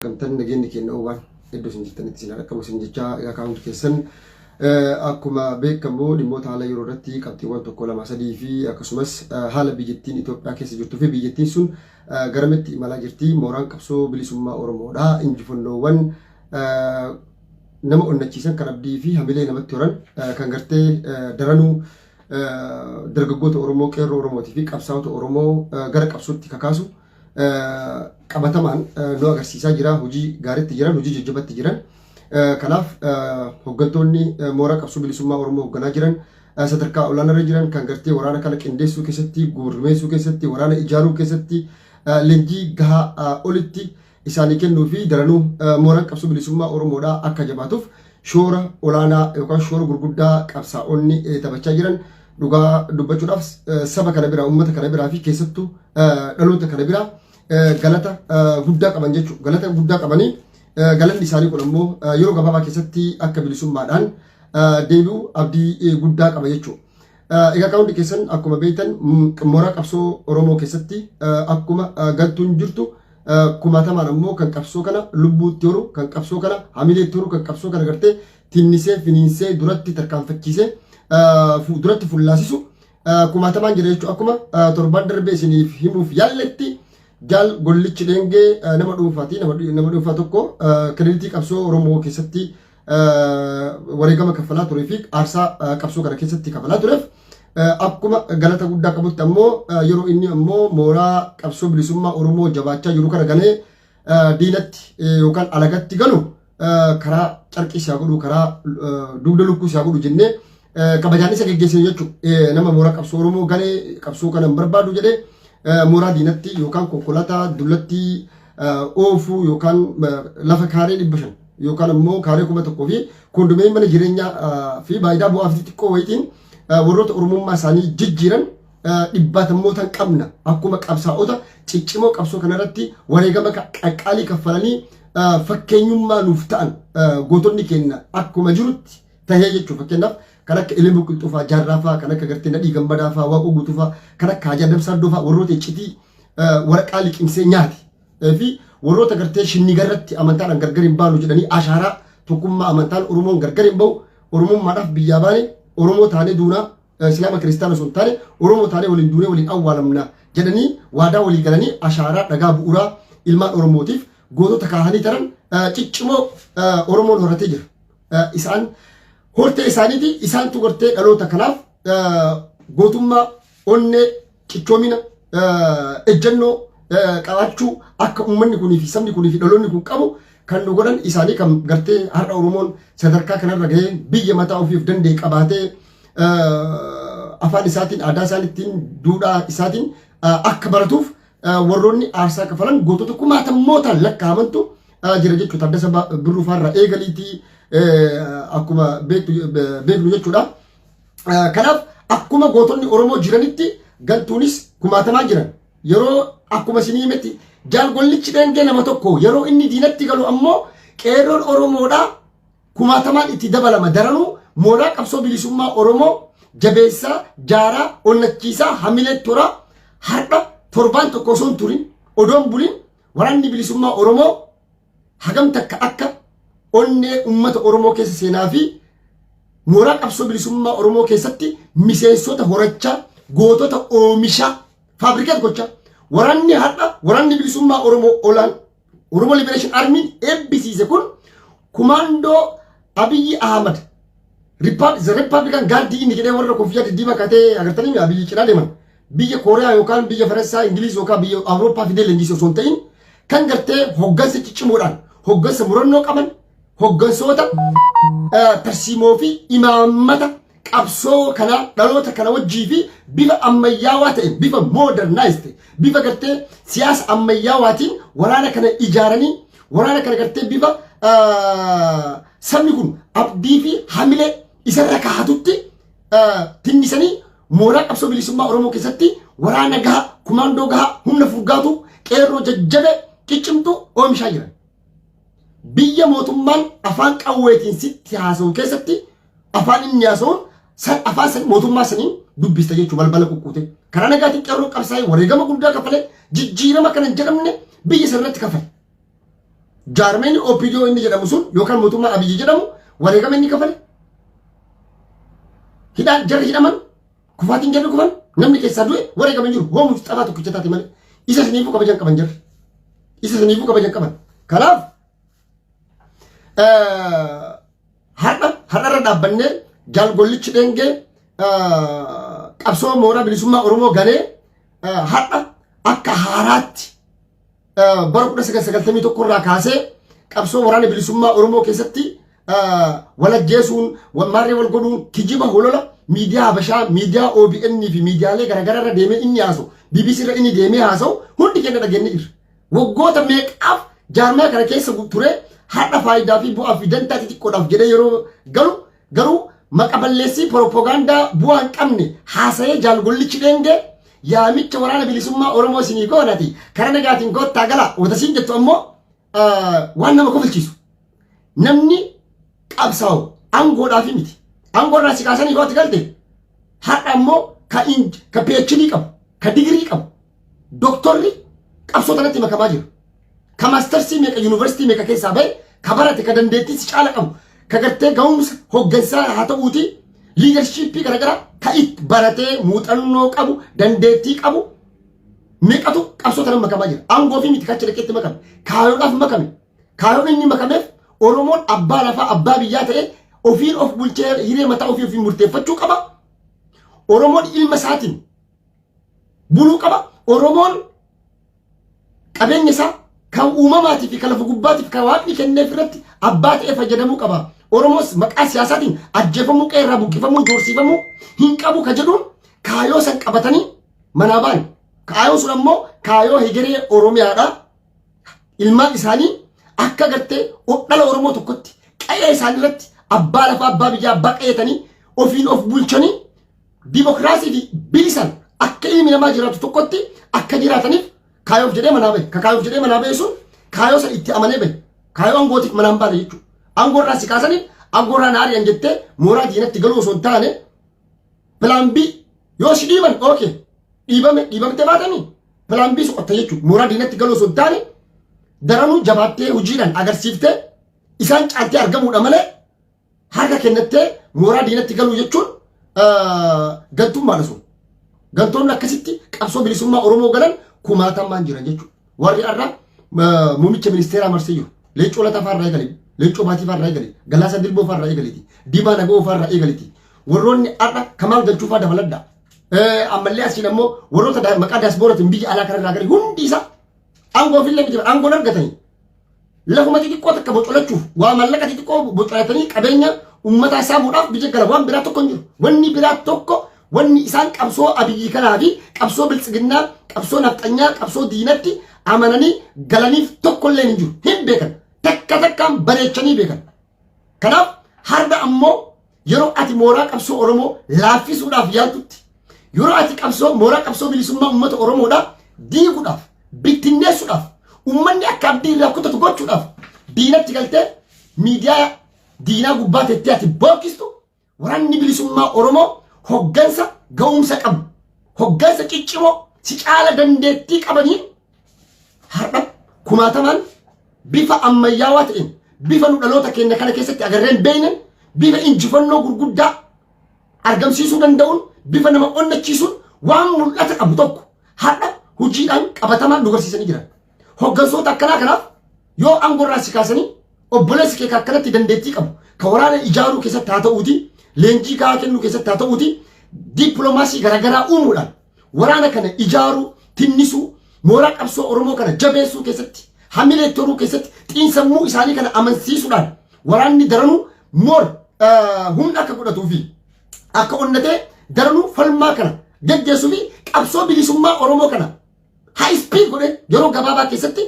Argamtan nageenyi keenya oowwaan iddoo isin jirtanitti isin dhaqqabu isin jechaa. Egaa kaa'umti keessan akkuma beekamu dhimmoota haala yeroo irratti qabxiiwwan 1, 2, 3 fi akkasumas haala biyyattiin Itoophiyaa keessa jirtuu fi biyyattiin sun garamitti imalaa jirti, mooraan qabsoo bilisummaa Oromoodha injifannoowwan nama onnachiisan kan abdii fi hamilee namatti horan kan gartee daranuu dargaggoota Oromoo, qeerroo Oromootii fi qabsaa'ota Oromoo gara qabsootti kakaasu qabatamaan nu agarsiisaa jira. Hojii gaariitti jiran, hojii jajjabatti jiran. Kanaaf hooggantoonni mooraa qabsoo bilisummaa Oromoo hoogganaa jiran, sadarkaa olaanaarra jiran, kan gartee waraana kana qindeessuu keessatti, gurmeessuu keessatti, waraana ijaaruu keessatti leenjii gahaa olitti isaanii kennuu fi daranuu mooraan qabsoo bilisummaa Oromoodhaa akka jabaatuuf shoora olaanaa yookaan shoora gurguddaa qabsaa'onni taphachaa jiran, dhugaa dubbachuudhaaf saba kana biraa, uummata kana biraa fi keessattuu dhaloota kana biraa galata guddaa qaban jechuudha. Galata guddaa qabanii galanni isaanii kun ammoo yeroo gabaabaa keessatti akka bilisummaadhaan deebi'u abdii guddaa qaba jechuudha. Egaa kaawwanti keessan akkuma beektan mooraa qabsoo Oromoo keessatti akkuma galtuun jirtu kumaatamaan ammoo kan qabsoo kana lubbuutti horu, kan qabsoo kana hamileetti horu, kan qabsoo kana gartee tinnisee finiinsee duratti tarkaanfachiisee duratti fullaasisu kumaatamaan jira jechuudha. Akkuma torban darbee isiniif himuuf yaalletti, jaal Gollichi Dheengee nama dhuunfaati. Nama dhuunfaa tokko kireeditii qabsoo Oromoo keessatti wareegama kaffalaa turee fi aarsaa qabsoo kana keessatti kaffalaa tureef akkuma galata guddaa qabutti, ammoo yeroo inni ammoo mooraa qabsoo bilisummaa Oromoo jabaachaa jiru kana galee diinatti yookaan alagatti galu, karaa carqii isaa godhu, karaa dugda lukkuu isaa godhu jennee kabajaan isa geggeessine jechuudha. Nama mooraa qabsoo Oromoo galee qabsoo kana hin barbaadu jedhee mooraa diinatti yookaan konkolaataa dullatti oofuu yookaan lafa kaaree 500 yookaan ammoo kaaree 1000 fi kondomee mana jireenyaa fi faayidaa bu'aa fi xixiqqoo wayitiin warroota Oromummaa isaanii jijjiiran dhibbaatammoota qabna. Akkuma qabsaa'ota ciccimoo qabsoo kanarratti wareegama qaqqaalii kaffalanii fakkeenyummaa nuuf ta'an gootonni keenya akkuma jirutti tahee jechuudha. Fakkeenyaaf kan akka Elemoo Qilxuufaa, Jaarraafaa, kan akka gartee Nadhii Gammadaafaa, Waaqoo Guutuufaa, kan akka Haajaa Damsaa Faa, warroota iccitii waraqaa liqimsee nyaate fi warroota gartee shinnigarratti amantaadhaan gargar hin baanu jedhanii ashaaraa tokkummaa amantaan Oromoon gargar hin bahu, Oromummaadhaaf biyyaa baane, Oromoo taanee duunaa, Islaama Kiristaana osoo hin taane Oromoo taanee waliin duunee waliin awwaalamna jedhanii waadaa walii galanii ashaaraa dhagaa bu'uuraa ilmaan Oromootiif gootota kaahanii taran ciccimoo Oromoon horatee jira. Isaan hortee isaaniiti, isaantu gartee dhaloota kanaaf gootummaa, onnee, cichoomina, ejjennoo qabaachuu akka uummanni kunii fi sabni kunii fi dhaloonni kun qabu kan nu godhan isaanii. Kan gartee har'a Oromoon sadarkaa kanarra gahee biyya mataa ofiif danda'e qabaatee afaan isaatiin, aadaa isaaniitiin, duudhaa isaatiin akka baratuuf warroonni aarsaa kafalan gootota kumaatamootaan lakkaa'amantu jira jechuudha. Taddasa Birruu faarraa eegaliitii akkuma beeknu jechuudha. Kanaaf akkuma gootonni Oromoo jiranitti gantuunis kumaatamaa jiran. Yeroo akkuma isinii himetti jaal Gollichi Dheengee nama tokko, yeroo inni diinatti galu ammoo qeerroon Oromoodhaa kumaatamaan itti dabalama, daranuu mooraa qabsoo bilisummaa Oromoo jabeessaa, jaaraa, onnachiisaa, hamilee toraa. Har'a torbaan tokko osoo hin turin, odoon bulin, waraanni bilisummaa Oromoo hagam takka akka onnee uummata Oromoo keessa seenaa fi mooraa qabsoo bilisummaa Oromoo keessatti miseensota horachaa, gootota oomishaa, fabricate gochaa, waraanni har'a waraanni bilisummaa Oromoo olaan Oromo Liberation Army eebbisiise kun kumaandoo Abiyyi Ahmad, The Republican Guard inni jedhee, warra koffiyyaa diddiimaa kaatee agartanii Abiyyi cinaa deeman, biyya Kooriyaa yookaan biyya Faransaa, Ingiliz yookaan biyya Awurooppaa fidee leenjisee osoo hin ta'in, kan gartee hoggansa ciccimoodhaan, hoggansa murannoo qaban, hoggansoota tarsiimoo fi imaammata qabsoo kana dhaloota kana wajjii fi bifa ammayyaawaa ta'e, bifa modernized, bifa gartee siyaasa ammayyaawaatiin waraana kana ijaaranii, waraana kana gartee bifa sabni kun abdii fi hamilee isarra kaahatutti tinnisanii mooraa qabsoo bilisummaa Oromoo keessatti waraana gahaa, kumaandoo gahaa, humna furgaatu, qeerroo jajjabe ciccimtu oomishaa jiran. Biyya mootummaan afaan qawweetiin sitti haasa'u keessatti afaan inni haasa'uun san afaan san mootummaa saniin dubbista jechuun balbala kukkuute. Karaa nagaatiin qeerroo qabsaa'ee wareegama guddaa kafalee jijjiirama kana hin jedhamne biyya sanarratti kafale. Jaarmeen OPDO inni jedhamu sun yookaan mootummaa Abiyyi jedhamu wareegama inni kafale. Hidhaan jarri hidhaman, kufaatiin jarri kufan, namni keessaa du'e wareegama hin jiru. Hoo Musxafaa tokkicha taate malee. Isa saniifuu kabajan qaban jarri. Isa saniifuu kabajan qaban. Kanaaf har'a har'arra dhaabbannee Jaal Gollichi Dheengee qabsoo mooraa bilisummaa Oromoo ganee har'a akka haaraatti bara 1991 irraa kaasee qabsoo waraana bilisummaa Oromoo keessatti walajjeesuun, maarree wal godhuun, kijiba holola miidiyaa Habashaa, miidiyaa OBN fi miidiyaalee garaagaraa irra deemee inni haasa'u, BBC irra inni deemee haasa'u hundi keenya dhageenye jirra. Waggoota meeqaaf jaarmaa kana keessa ture, har'a faayidaa fi bu'aa fi dantaa xixiqqoodhaaf jedhee yeroo galu garuu maqa balleessii propoogaandaa bu'aa hin qabne haasa'ee Jaal Gollichi Dheengee yaamicha waraana bilisummaa Oromoo isinii goonati karaa nagaatiin koottaa gala watasiin jettu ammoo waan nama kofalchiisu. Namni qabsaa'u aangoodhaaf miti. Aangoodhaan si kaasanii yoo ati galte, har'a ammoo ka PhD qabu, ka digirii qabu, doktorri qabsoo tanatti makamaa jira. Ka maastarsii meeqa yuunivarsiitii meeqa keessaa bahe, ka barate, ka dandeettii si caala qabu, ka gartee ga'umsa hoggansaa haa ta'uuti leadershipii garaagaraa ka itti baratee muuxannoo qabu, dandeettii qabu meeqatu qabsoo tana makamaa jira. Aangoo fi miti kacha dhaqeetti makame. Kaayoodhaaf makame. Kaayoon inni makameef Oromoon abbaa lafaa, abbaa biyyaa ta'e ofiin of bulchee hiree mataa ofii ofiin murteeffachuu qaba. Oromoon ilma isaatiin buluu qaba. Oromoon qabeenya isaa kan uumamaatii fi kan lafa gubbaatiif kan waaqni kenneef irratti abbaa ta'ee fayyadamuu qaba. Oromoos maqaa siyaasaatiin ajjeefamuu, qe'ee irraa buqqifamuu, doorsiifamuu hin qabu ka jedhuun kaayoo san qabatanii manaa ba'an. Kaayoon sun ammoo kaayoo hegeree Oromiyaadha. Ilmaan isaanii akka gartee dhala Oromoo tokkotti qe'ee isaanii irratti abbaa lafaa, abbaa biyyaa, abbaa qe'eetanii ofiin of bulchanii dimokiraasii fi bilisan akka ilmi namaa jiraatu tokkotti akka jiraataniif kaayoof jedhee manaa bahe. Ka kaayoof jedhee manaa bahe sun kaayoo san itti amanee bahe. Kaayoo aangootiif manaan baane jechuudha. Aangoo irraa si kaasaniif aangoo irraa na ari'an jettee mooraa diinatti galuu osoo hin taane, plan B yoo si dhiiban, okay, dhiibame dhiibamtee baatanii plan B soqotta jechuudha. Mooraa diinatti galuu osoo hin taane daranuu jabaattee hojiidhaan agarsiiftee isaan caaltee argamuudha malee harka kennattee mooraa diinatti galuu jechuun gantummaadha sun. Gantoonni akkasitti qabsoo bilisummaa Oromoo galan kumaatamaan jiran jechuudha. Warri har'a muummicha ministeeraa marsee jiru. Leencoo Lataa fa'aa irraa eegale, Leencoo Baatii fa'aa irraa eegale, Galaasaa Dilboo fa'aa irraa eegaliti, Diimaa Naga'oo fa'aa irraa eegaliti. Warroonni har'a Kamaal Galchuu fa'aa dabaladha. Ammallee asiin ammoo warroota maqaa daasbooraatiin biyya alaa kanarraa gale hundi isaa aangoo ofillee miti, aangoon argatanii. Lafuma xixiqqoo takka bocolachuuf, waa mallaqa xixiqqoo bocolatanii qabeenya uummataa saamuudhaaf biyya gala. Waan biraa tokko hin jiru. Wanni biraa tokko wanni isaan qabsoo Abiyyi kanaa fi qabsoo biltsiginnaa, qabsoo nafxanyaa, qabsoo diinatti amananii galaniif tokko illee hin jiru. Hin beekan. Takka takkaan bareechanii beekan. Kanaaf har'a ammoo yeroo ati mooraa qabsoo Oromoo laaffisuudhaaf yaaltutti, yeroo ati qabsoo mooraa qabsoo bilisummaa uummata Oromoodhaa diiguudhaaf, bittinneessuudhaaf, uummanni akka abdii irraa kutatu gochuudhaaf diinatti galtee miidiyaa diinaa gubbaa teettee ati bookkistu, waraanni bilisummaa Oromoo hoggansa ga'umsa qabu, hoggansa ciccimoo si caala dandeettii qabaniin har'a kumaatamaan bifa ammayyaawaa ta'een, bifa nu dhaloota keenya kana keessatti agarreen beeynen, bifa injifannoo gurguddaa argamsiisuu danda'uun, bifa nama onnachiisuun waan mul'ata qabu tokko har'a hojiidhaan qabatamaan nu garsiisanii jiran. Hoggansoota akkanaa kanaaf yoo aangoo irraa si kaasanii, obboleessi kee akkanatti dandeettii qabu ka waraana ijaaruu keessatti haa ta'uuti, leenjii gahaa kennuu keessatti haa ta'uuti, dippiloomaasii garaagaraa uumuudhaan waraana kana ijaaruu, tinnisuu, mooraa qabsoo Oromoo kana jabeessuu keessatti, hamilee toruu keessatti, xiinsammuu isaanii kana amansiisuudhaan waraanni daranuu moor humna akka godhatuu fi akka onnatee daranuu falmaa kana geggeessuu fi qabsoo bilisummaa Oromoo kana high speed godhee yeroo gabaabaa keessatti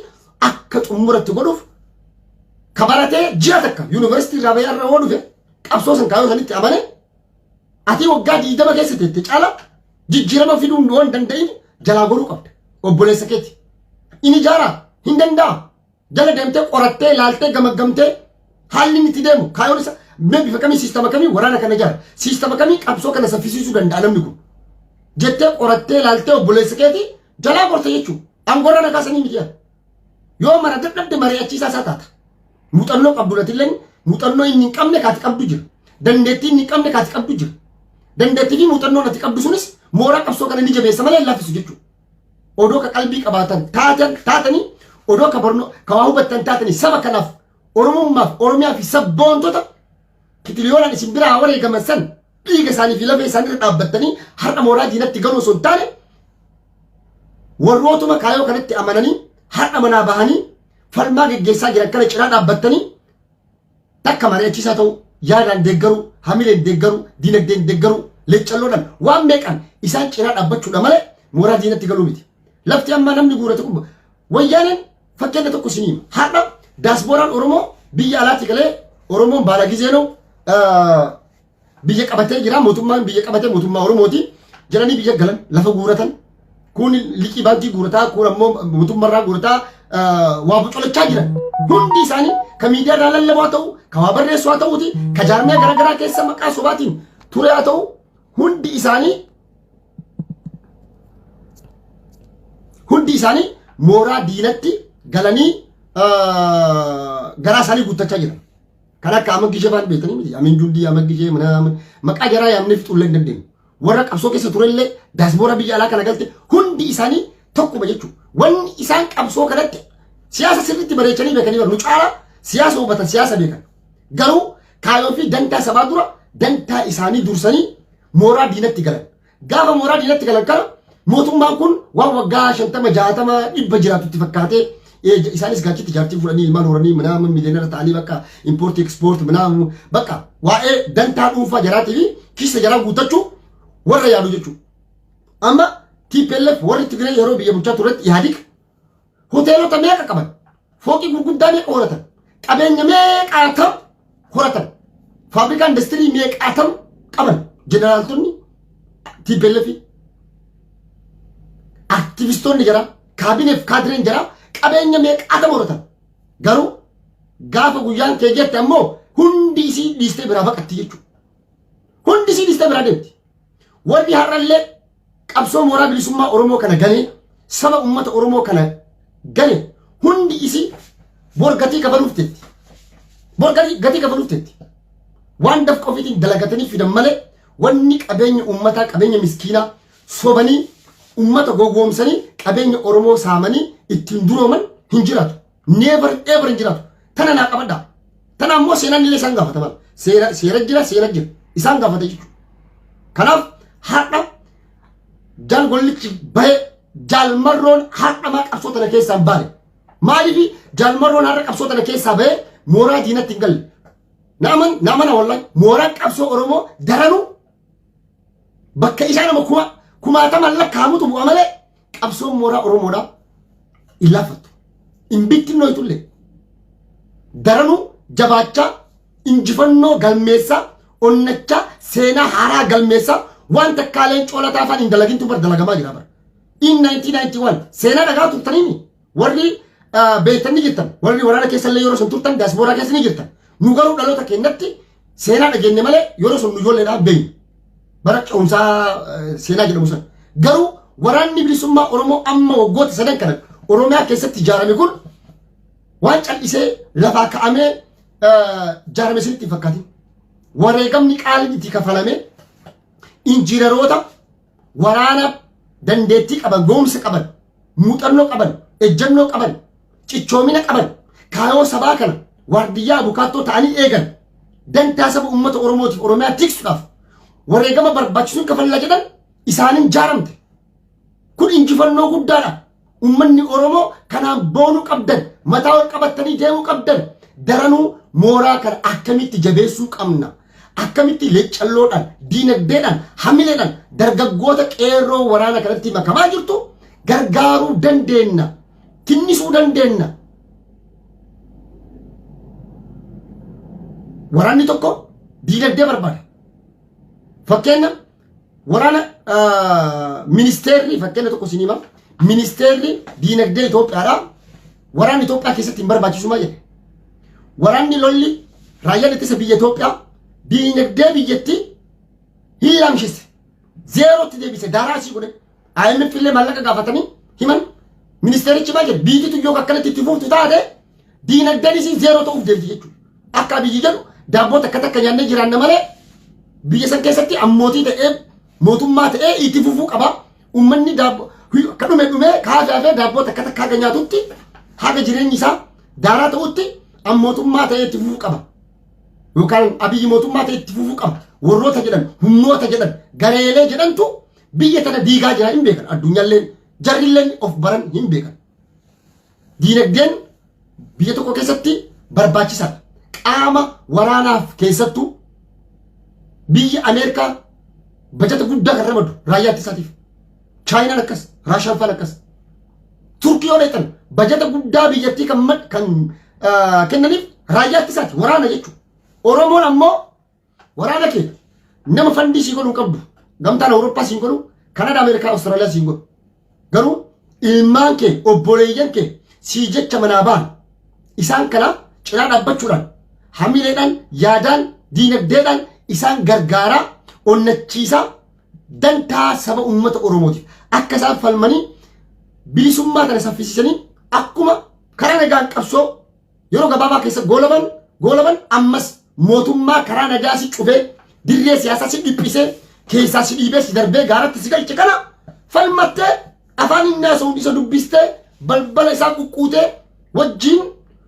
akka xumuratti godhuuf, ka baratee ji'a takka yuunivarsiitii irraa bahee irra yoo dhufe qabsoo san kaayoo sanitti amane, ati waggaa 20 keessa teette caala jijjiirama fiduu yoo hin danda'in jalaa goruu qabda. Obboleessa keeti. Inni ijaaraa hin danda'a. Jala deemtee qorattee ilaaltee gamaggamtee haalli inni itti deemu, kaayoon isa mee bifa kamii, siistama kamii waraana kana ijaara, siistama kamii qabsoo kana saffisiisuu danda'a namni kun jettee qorattee ilaaltee obboleessa keeti jalaa gorte jechuudha. Aangoorra na kaasanii miti. Yoo mara dadhabde mari'achiisaa isaa taata. Muuxannoo qabdu latilleen muuxannoo inni hin qabne kaati qabdu jira. Dandeettii inni hin qabne kaati qabdu jira. Dandeettii fi muuxannoon ati qabdu sunis mooraa qabsoo kana ni jabeessa malee hin laaffisu jechuudha. Odoo ka qalbii qabaatan taatan taatanii, odoo ka barnoo ka waa hubattan taatanii, saba kanaaf, Oromummaaf, Oromiyaa fi sabboontota kitiliyoonaan isin biraa wareegaman san dhiiga isaanii fi lafee isaanii irra dhaabbattanii har'a mooraa diinatti galuu osoo hin taane, warrootuma kaayoo kanatti amananii har'a manaa bahanii falmaa geggeessaa jiran kana cinaa dhaabbattanii takka mari'achiisaa ta'uu, yaadaan deeggaruu, hamileen deeggaruu, diinagdeen deeggaruu, leccalloodhaan waan meeqan isaan cinaa dhaabbachuudha malee mooraa diinatti galuu miti. Lafti amma namni guurate kun wayyaaneen fakkeenya tokko isinii hima. Har'a daasbooraan Oromoo biyya alaatti galee Oromoon baala gizee noo biyya qabatee jira, mootummaan biyya qabatee mootummaa Oromooti jedhanii biyya galan lafa guuratan. Kun liqii baankii guurataa, kun ammoo mootummaarraa guurataa waa bocolachaa jiran. Hundi isaanii ka miidiyaarraa lallabaa ta'u, ka waa barreessu haa ta'uuti, ka jaarmiyaa garaagaraa keessa maqaa sobaatiin ture haa ta'u, hundi isaanii mooraa diinatti galanii garaa isaanii guuttachaa jiran. Kan akka Aman Gishee fa'aan beektanii miti. Amin Jundii, Aman Gishee, mana maqaa jaraa yaamnee fixuullee hin dandeenyu. Warra qabsoo keessa turellee daasboora biyya alaa kana galte hundi isaanii tokkuma jechuudha. Wanni isaan qabsoo kanatti siyaasa sirriitti bareechanii beekanii nu caala siyaasa hubatan, siyaasa beekan. Garuu kaayoo fi dantaa sabaa dura dantaa isaanii dursanii mooraa diinatti galan. Gaafa mooraa diinatti galan kana mootummaan kun waan waggaa 50, 60, 100 jiraatutti fakkaatee isaanis gaachitti jaartii fudhanii ilmaan horanii manaa miiliyoonara ta'anii bakka import export manaa bakka waa'ee dantaa dhuunfaa jaraatii fi kiisa jaraa guuttachuu warra yaadu jechuudha. Amma TPLF warri Tigree yeroo biyya bulchaa turetti Ihaadig hoteelota meeqa qaban, fooqii gurguddaa meeqa horatan, qabeenya meeqaatam horatan, faabrikaa industirii meeqaatam qaban. Jeneraaltonni TPLF, aktivistoonni jara, kaabineef kaadireen jara qabeenya meeqaatam horatan. Garuu gaafa guyyaan kee jette ammoo hundi isii dhiistee biraa baqatti jechuudha. Hundi isii dhiistee biraa deemti. Warri har'allee qabsoo mooraa bilisummaa Oromoo kana ganee, saba ummata Oromoo kana gane, hundi isii bor gatii kafaluuf teetti. Bor gatii kafaluuf teetti. Waan dafqa ofiitiin dalagatanii fidan malee wanni qabeenya ummataa, qabeenya miskiinaa sobanii ummata gowwoomsanii qabeenya Oromoo saamanii ittiin durooman hin jiraatu. Never ever hin jiraatu. Tana naa qabadhaa. Tana ammoo seenaan illee isaan gaafata maal. Seera seera jira, seera jira, isaan gaafata jechuudha. Kanaaf har'a jaal gollichi bahee jaalmarroon har'a maa qabsoo tana keessaa hin baane? Maaliif jaalmarroon har'a qabsoo tana keessaa bahee mooraa diinatti hin galle? Naaman naamana wallahi mooraan qabsoo Oromoo daranuu bakka isaa nama kuma kumaataman lakkaa'amutu bu'a malee qabsoon mooraa Oromoodhaa hin laaffattu. Hin bittinnooytullee. Daranuu jabaachaa, injifannoo galmeessaa, onnachaa, seenaa haaraa galmeessaa, waan takkaaleen coolataa afaan hin dalagintu bar dalagamaa jira bara. In 1991 seenaa dhagaa turtaniini warri beektanii jirtan, warri waraana keessallee yeroo sun turtan, diaspora keessa ni jirtan. Nu garuu dhaloota keenyatti seenaa dhageenye malee yeroo sun nu ijoolleedhaan beeynu. Bara ce'umsaa seenaa jedhamu sana. Garuu waraanni bilisummaa Oromoo amma waggoota sadan kana Oromiyaa keessatti ijaarame kun waan cal'isee lafaa ka'amee ijaarame isinitti hin fakkaatin. Wareegamni qaaliin itti kafalamee injiinaroota waraana dandeettii qaban, ga'umsa qaban, muuxannoo qaban, ejjennoo qaban, cichoomina qaban, kaayoo sabaa kana waardiyyaa abukaattoo ta'anii eegan, dantaa saba uummata Oromootiif Oromiyaa tiksuudhaaf wareegama barbaachisuun kafalla jedhan isaaniin jaaramte. Kun injifannoo guddaadha. Uummanni Oromoo kanaan boonuu qabdan, mataa ol qabattanii deemuu qabdan. Daranuu mooraa kana akkamitti jabeessuu qabna? Akkamitti leccalloodhaan, diinagdeedhaan, hamileedhaan dargaggoota qeerroo waraana kanatti makamaa jirtu gargaaruu dandeenya? Tinnisuu dandeenya. Waraanni tokko diinagdee barbaada. Fakkeenya waraana ministeerri, fakkeenya tokko isin hima, ministeerri diinagdee Itoophiyaadha. Waraanni Itoophiyaa keessatti hin barbaachisu maal jedhe? Waraanni lolli raayyaan ittisa biyya Itoophiyaa diinagdee biyyattii hin laamshisse. Zeerootti deebise, daaraa asii godhe. IMF illee maallaqa gaafatanii himan. Ministeerichi maal jedhe? Biyyi tun yoo akkanatti itti fuftu taate diinagdeen isii zeeroo ta'uuf deemti jechuudha. Akka Abiyyi jedhu daabboo takka takka nyaannee jiraanna malee biyya san keessatti ammootii ta'ee mootummaa ta'ee itti fufuu qaba. Uummanni daabboo ka dhume dhumee kaafee hafee daabboo takka takka haga nyaatutti, haga jireenyi isaa daaraa ta'utti ammootummaa ta'ee itti fufuu qaba. Yookaan Abiyyi mootummaa ta'ee itti fufuu qaba. Warroota jedhan, humnoota jedhan, gareelee jedhantu biyya tana diigaa jira hin beekan. Addunyaalleen jarrilleen of baran hin beekan. Diinagdeen biyya tokko keessatti barbaachisaadha. Qaama waraanaaf keessattuu biyya Ameerikaa bajata guddaa kan ramadu raayyaa ittisaatiif. Chaayinaan akkas, Raashaan faan akkas. Turkii yoo dheexan bajata guddaa biyyattii kan kennaniif raayyaa ittisaati, waraana jechuudha. Oromoon ammoo waraana kee nama fandii sii godhuu qabdu. Gamtaan Awurooppaa siin godhu, Kanadaa, Ameerikaa, Awustiraaliyaa siin godhu. Garuu ilmaan kee, obboleeyyan kee sii jecha manaa ba'an isaan kana cinaa dhaabbachuudhaan, hamileedhaan, yaadaan, diinagdeedhaan isaan gargaaraa, onnachiisaa, dantaa saba uummata Oromootiif akka isaan falmanii bilisummaa kana saffisiisanii akkuma karaa nagaan qabsoo yeroo gabaabaa keessa goolaban, ammas mootummaa karaa nagaa si cufee, dirree siyaasaa si dhiphisee, keessaa si dhiibee, si darbee gaaratti si galche kana falmattee, afaan inni haasa'uun isa dubbistee, balbala isaa quqquutee, wajjiin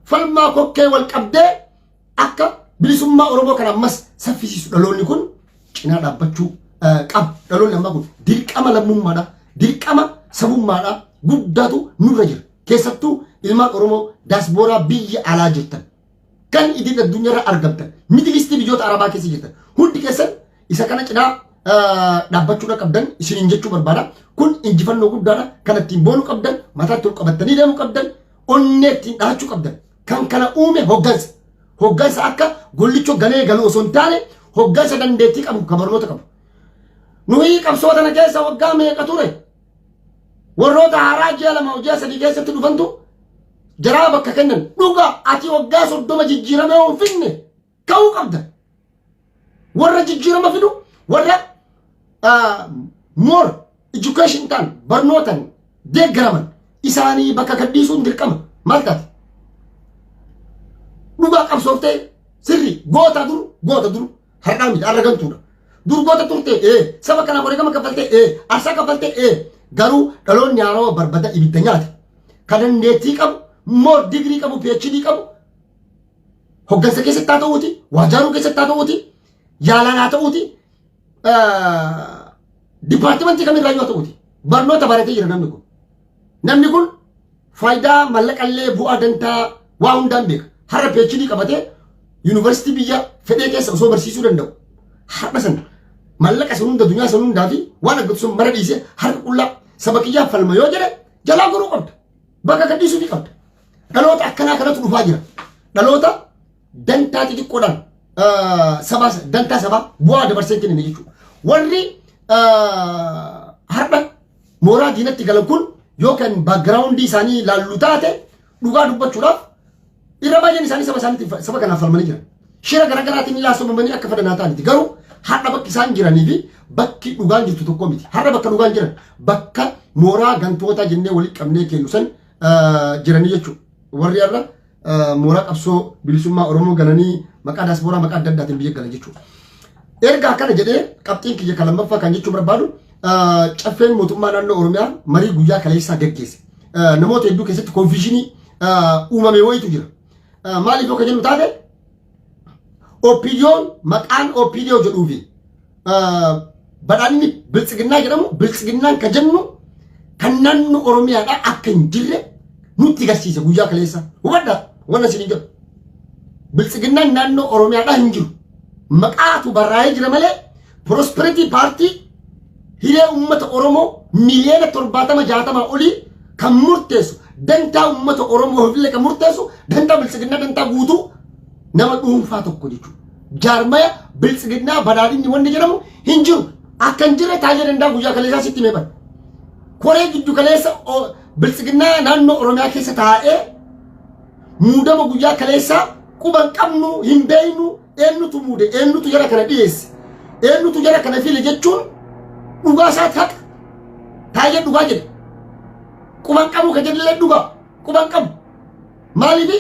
falmaa kokkee wal qabdee akka bilisummaa Oromoo kana ammas saffisiisu dhaloonni kun cinaa dhaabbachuu qaba. Dhaloonni ammaa kun dirqama lammummaadha, dirqama sabummaadha guddaatu nurra jira. Keessattuu ilmaan Oromoo daaspooraa biyya alaa jirtan, kan idil addunyaarra argamtan, Middle East, biyyoota Arabaa keessa jirtan hundi keessan isa kana cinaa dhaabbachuudha qabdan isiniin jechuu barbaada. Kun injifannoo guddaadha. Kan ittiin boonuu qabdan, mataatti ol qabattanii deemuu qabdan, onnee ittiin dhahachuu qabdan. Kan kana uume hoggansa. Hoggansa akka gollichoo ganee galuu osoo hin taane, hoggansa dandeettii qabu, kan barnoota qabu. Nuyi qabsoo tana keessa waggaa meeqa ture? Warroota haaraa ji'a 2, ji'a 3 keessatti dhufantu jaraa bakka kennan. Dhuga ati waggaa 30 jijjiiramee hin finne ka'uu qabda. Warra jijjiirama fidu, warra more education ta'an, barnootan deeggaraman isaanii bakka gadhiisuun dirqama. Maal taate? Dhugaa qabsooftee sirri goota dur, goota dur, har'aa miti, har'a gantuudha. Dur goota turte, ee, saba kanaaf wareegama kaffaltee, ee, aarsaa kaffaltee, ee, garuu dhaloonni haarawaa barbada ibidda nyaate. Kan dandeettii qabu, more digirii qabu, PhD qabu, hoggansa keessatti haa ta'uuti, waajaaruu keessatti haa ta'uuti, yaalaan haa ta'uuti, dipaartimentii kamirraa yoo ta'uuti. Barnoota baratee jira namni kun. Namni kun faayidaa mallaqallee, bu'aa dantaa waa hundaan beeka. Har'a PhD qabatee yuunivarsiitii biyya fedhee keessa osoo barsiisuu danda'u. Har'a san mallaqa san hunda, duniyaa san hundaa fi waan argatu sun mara dhiisee harka qullaa saba kiyyaaf falma yoo jedhe jalaa goruu qabda. Bakka gadhiisuu ni qabda. Dhaloota akkanaa kanatu dhufaa jira. Dhaloota dantaa xixiqqoodhaan sabaa, dantaa sabaa bu'aa dabarsee kennine jechuudha. Warri har'a mooraa diinatti galan kun yoo kan background isaanii laallu taate, dhugaa dubbachuudhaaf irra baay'een isaanii saba isaaniitiif, saba kanaaf falmanii jiran. Shira garaagaraatiin laasofamanii akka fedhan haa ta'aniiti. Garuu har'a bakki isaan jiranii fi bakki dhugaan jirtu tokko miti. Har'a bakka dhugaan jiran bakka mooraa gantoota jennee walitti qabnee kennu san jiranii jechuudha. Warri har'a mooraa qabsoo bilisummaa Oromoo galanii maqaa daaspooraa, maqaa adda addaatiin biyya galan jechuudha. Erga akkana jedhee, qabxiin kiyya kan lammaffaa kan jechuu barbaadu, caffeen mootummaa naannoo Oromiyaa marii guyyaa kaleessaa gaggeesse. Namoota hedduu keessatti confusion uumame wayitu jira. Maaliif yoo kan jennu taate, OPDO'n, maqaan OPDO jedhuu fi badhaadhinni biltsiginnaa jedhamu, biltsiginnaan kan jennu kan naannoo Oromiyaadhaa akka hin jirre nutti agarsiisa guyyaa kaleessa. Hubadhaa wanna isin jedhu. Biltsiginnaan naannoo Oromiyaadhaa hin jiru. Maqaatu barraa'ee jira malee Prosperity Party hiree uummata Oromoo miliyoona 70, 60 olii kan murteessu, dantaa uummata Oromoo illee kan murteessu, dantaa biltsiginnaa, dantaa guutuu nama dhuunfaa tokko jechuudha. Jaarmaya biltsiginnaa badhaadhinni wanni jedhamu hin jiru. Akka hin jirre taa'ee danda'a guyyaa kaleessaa sitti himee bara. Koree giddu kaleessa biltsiginnaa naannoo Oromiyaa keessa taa'ee muudama guyyaa kaleessaa quban qabnu, hin beeknu, eenyutu muude, eenyutu jara kana dhiyeesse, eenyutu jara kana file jechuun dhugaa isaati haqa. Taa'ee dhugaa jedhe. Quban qabu ka jedhillee dhugaa quban qabu. Maaliifi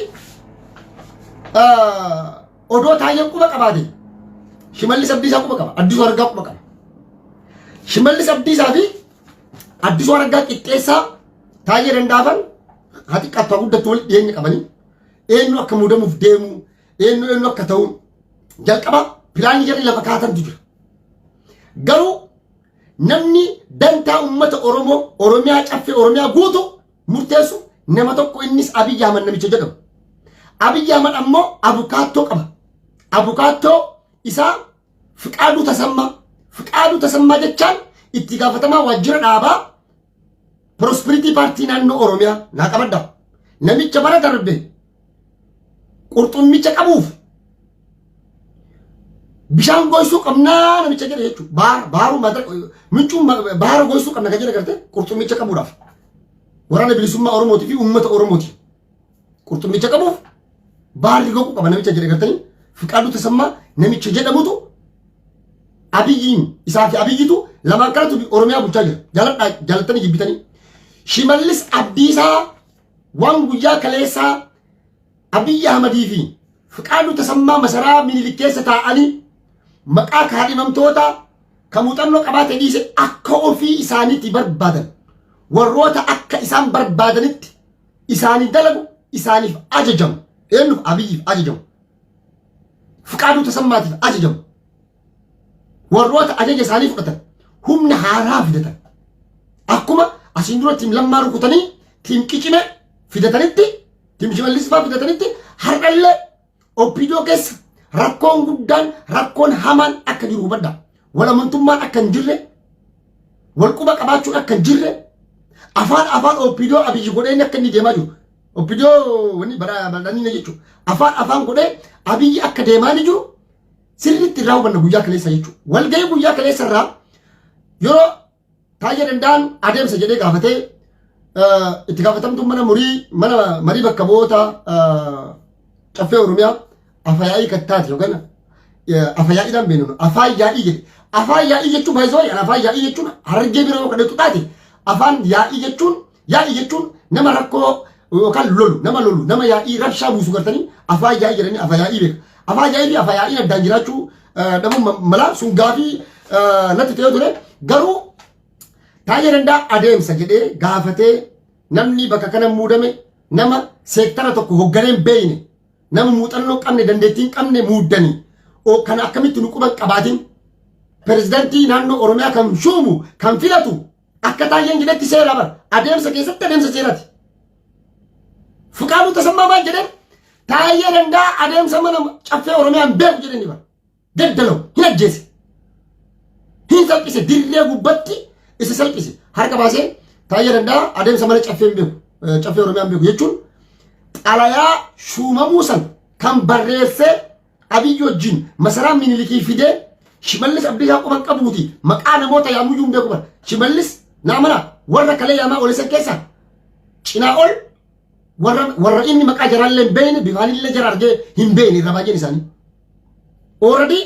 odoo Taayyeen quba qabaate, Shimallis Abdiisaa quba qaba, Addisuu Araggaa quba qaba. Shimallis Abdiisaa fi Addisuu Araggaa qixxeessaa Taayyee Dandaafan haa xiqqaattu haa guddattu walitti dhiyeenya qabanii, eenyu akka muudamuuf deemu, eenyu eenyu akka ta'u jalqaba pilaanii jarri lafa kaatantu jira. Garuu namni dantaa uummata Oromoo, Oromiyaa, Caffee Oromiyaa guutu murteessu nama tokko, innis Abiyyi Ahmad namicha jedhamu. Abiyyi Ahmad ammoo abukaattoo qaba. Abukaattoo isaa Fiqaaduu Tasammaa. Fiqaaduu Tasammaa jechaan itti gaafatamaa waajjira dhaabaa Prosperity Party naannoo Oromiyaa naa qabadha. Namicha bara darbe qurxummicha qabuuf bishaan goysuu qabnaa namicha jedhe jechuudha. Baara baaruu mincuun baara goysuu qabna kan jedhe garte qurxummicha qabuudhaaf. Waraana Bilisummaa Oromootii fi uummata Oromooti. Qurxummicha qabuuf baarri goguu qaba namicha jedhe gartanii, Fiqaaduu Tasammaa namicha jedhamutu Abiyyiin, isaa fi Abiyyitu lamaan kanatu Oromiyaa bulchaa jira. Jaaladhaa, jaalattanii jibbitanii. Shimallis Abdiisaa waan guyyaa kaleessaa Abiyyi Ahmadii fi Fiqaaduu Tasammaa masaraa Minilik keessa taa'anii maqaa kaadhimamtoota kan muuxannoo qabaate dhiise akka ofii isaaniitti barbaadan, warroota akka isaan barbaadanitti isaanii dalagu, isaaniif ajajamu, eenyuuf? Abiyyiif ajajamu, Fiqaaduu Tasammaatiif ajajamu, warroota ajaja isaanii fudhatan, humna haaraa fidatan, akkuma asiin dura team Lammaa rukutanii team Qicime fidatanitti, team Shimallis fa'aa fidatanitti, har'allee OPDO keessa rakkoon guddaan, rakkoon hamaan akka jiru hubadha. Wal amantummaan akka hin jirre, wal quba qabaachuun akka hin jirre, afaan afaan OPDO Abiyyi godhee inni akka inni deemaa jiru. OPDO wanni badhaadhanii jechuudha. Afaan afaan godhee Abiyyi akka deemaa ni jiru sirriitti irraa hubanna guyyaa kaleessa jechuudha. Walgahii guyyaa kaleessa irraa yeroo Taayyee Danda'an adeemsa jedhee gaafatee, itti gaafatamtuun mana murii mana marii bakka bu'oota Caffee Oromiyaa afayaa'ii kattaati yookaan afayaa'iidhaan beeknu afaan yaa'ii jedhe. Afaan yaa'ii jechuun baay'isoo, afaan yaa'ii jechuun Harargee bira yoo kadhatu taate, afaan yaa'ii jechuun, yaa'ii jechuun nama rakkoo yookaan lolu, nama lolu, nama yaa'ii rabshaa buusu gartanii afaan yaa'ii jedhanii afayaa'ii beeka. Afaan yaa'ii fi afayaa'iin addaan jiraachuu dhabuun malaa sun gaafii natti ta'ee ture. Garuu Taayyee Danda'a adeemsa jedhee gaafatee, namni bakka kana muudame nama seektara tokko hogganee hin beekne, nama muuxannoo qabne, dandeettii hin qabne muuddanii, kana akkamitti nu quban qabaatin pirezidantii naannoo Oromiyaa kan shuumu, kan filatu akka Taayyeen jedhetti seera bara adeemsa keessatti adeemsa seerati. Fiqaaduu Tasammaa maal jedheen? Taayyee Danda'a adeemsa mana Caffee Oromiyaa hin beeku jedhanii bara. Daddalaw hin ajjeese. Hin salphise, dirree gubbatti isa salphise. Harka baasee Taayyee Danda'a adeemsa mana caffee hin beeku. Caffee Oromiyaa hin beeku jechuun xalayaa shuumamuu san kan barreessee Abiyyi wajjin masaraa Minilikii fidee Shimallis Abdiisaa quban qabuuti, maqaa namoota yaamuyyuu hin beeku bara. Shimallis naamana warra kalee yaamaa olisan keessaa cinaa ol warra inni maqaa jaraallee hin beekne, bifaanillee jara argee hin beekne irra baay'een isaanii. Already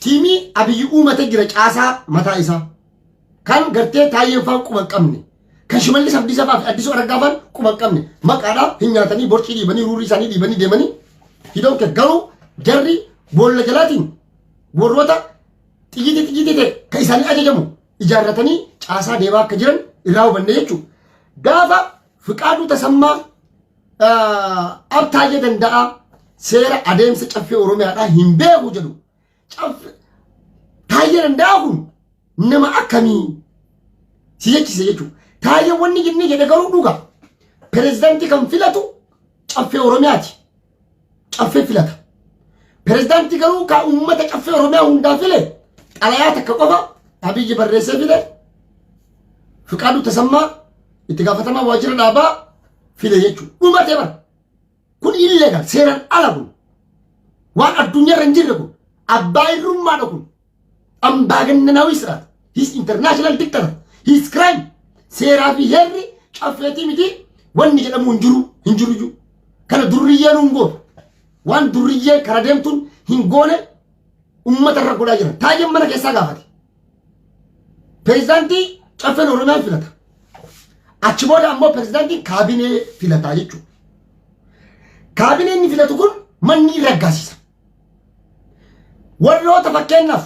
tiimii Abiyyi uumate jira, caasaa mataa isaa. Kan gartee Taayyeen faan quba hin qabne. Kan Shimallis Abdiisaa fa'aa fi Addisuu Araggaa faan quba hin qabne. Maqaadhaa hin nyaatanii, borcii dhiibanii, ruurrii isaanii dhiibanii deemanii. Hidhoon garuu jarri boolla jalaatiin warroota xiyyitii xiyyitii ta'e kan isaanii ajajamu ijaarratanii caasaa deemaa akka jiran irraa hubanne jechuudha. Gaafa Fiqaaduu Tasammaa Abtaayyee Danda'aa seera adeemsa Caffee Oromiyaadhaa hin beeku jedhu. Taayyee Danda'aa kun nama akkamii si jechise jechuudha. Taayyee wanni inni jedhe garuu dhuga. Pireezidaantii kan filatu Caffee Oromiyaati. Caffee filata. Pireezidaantii garuu kan uummata Caffee Oromiyaa hundaa file xalayaa takka qofa Abiyyi barreessee file, Fiqaaduu Tasammaa itti gaafatamaa waajjira dhaabaa file jechuudha. Dhumatee bara. Kun illegal, seeraan ala kun. Waan addunyaarra hin jirre kun. Abbaa irrummaadha kun. አምባገነናዊ ስርዓት. He's international dictator. He's crime. Seeraa fi heerri caffeetii miti wanni jedhamu hin jiru, hin jiru iyyuu. Kana durriyyeen hin gootu. Waan durriyyeen kara deemtuun hin goone uummata irra godhaa jiran. Taayyeen mana keessaa gaafate. Pireezidaantii Caffeen Oromiyaa filata. Achi booda ammoo pirezidaantiin kaabinee filataa jechuudha. Kaabineen inni filatu kun manni raggaasisa. Warroota fakkeenyaaf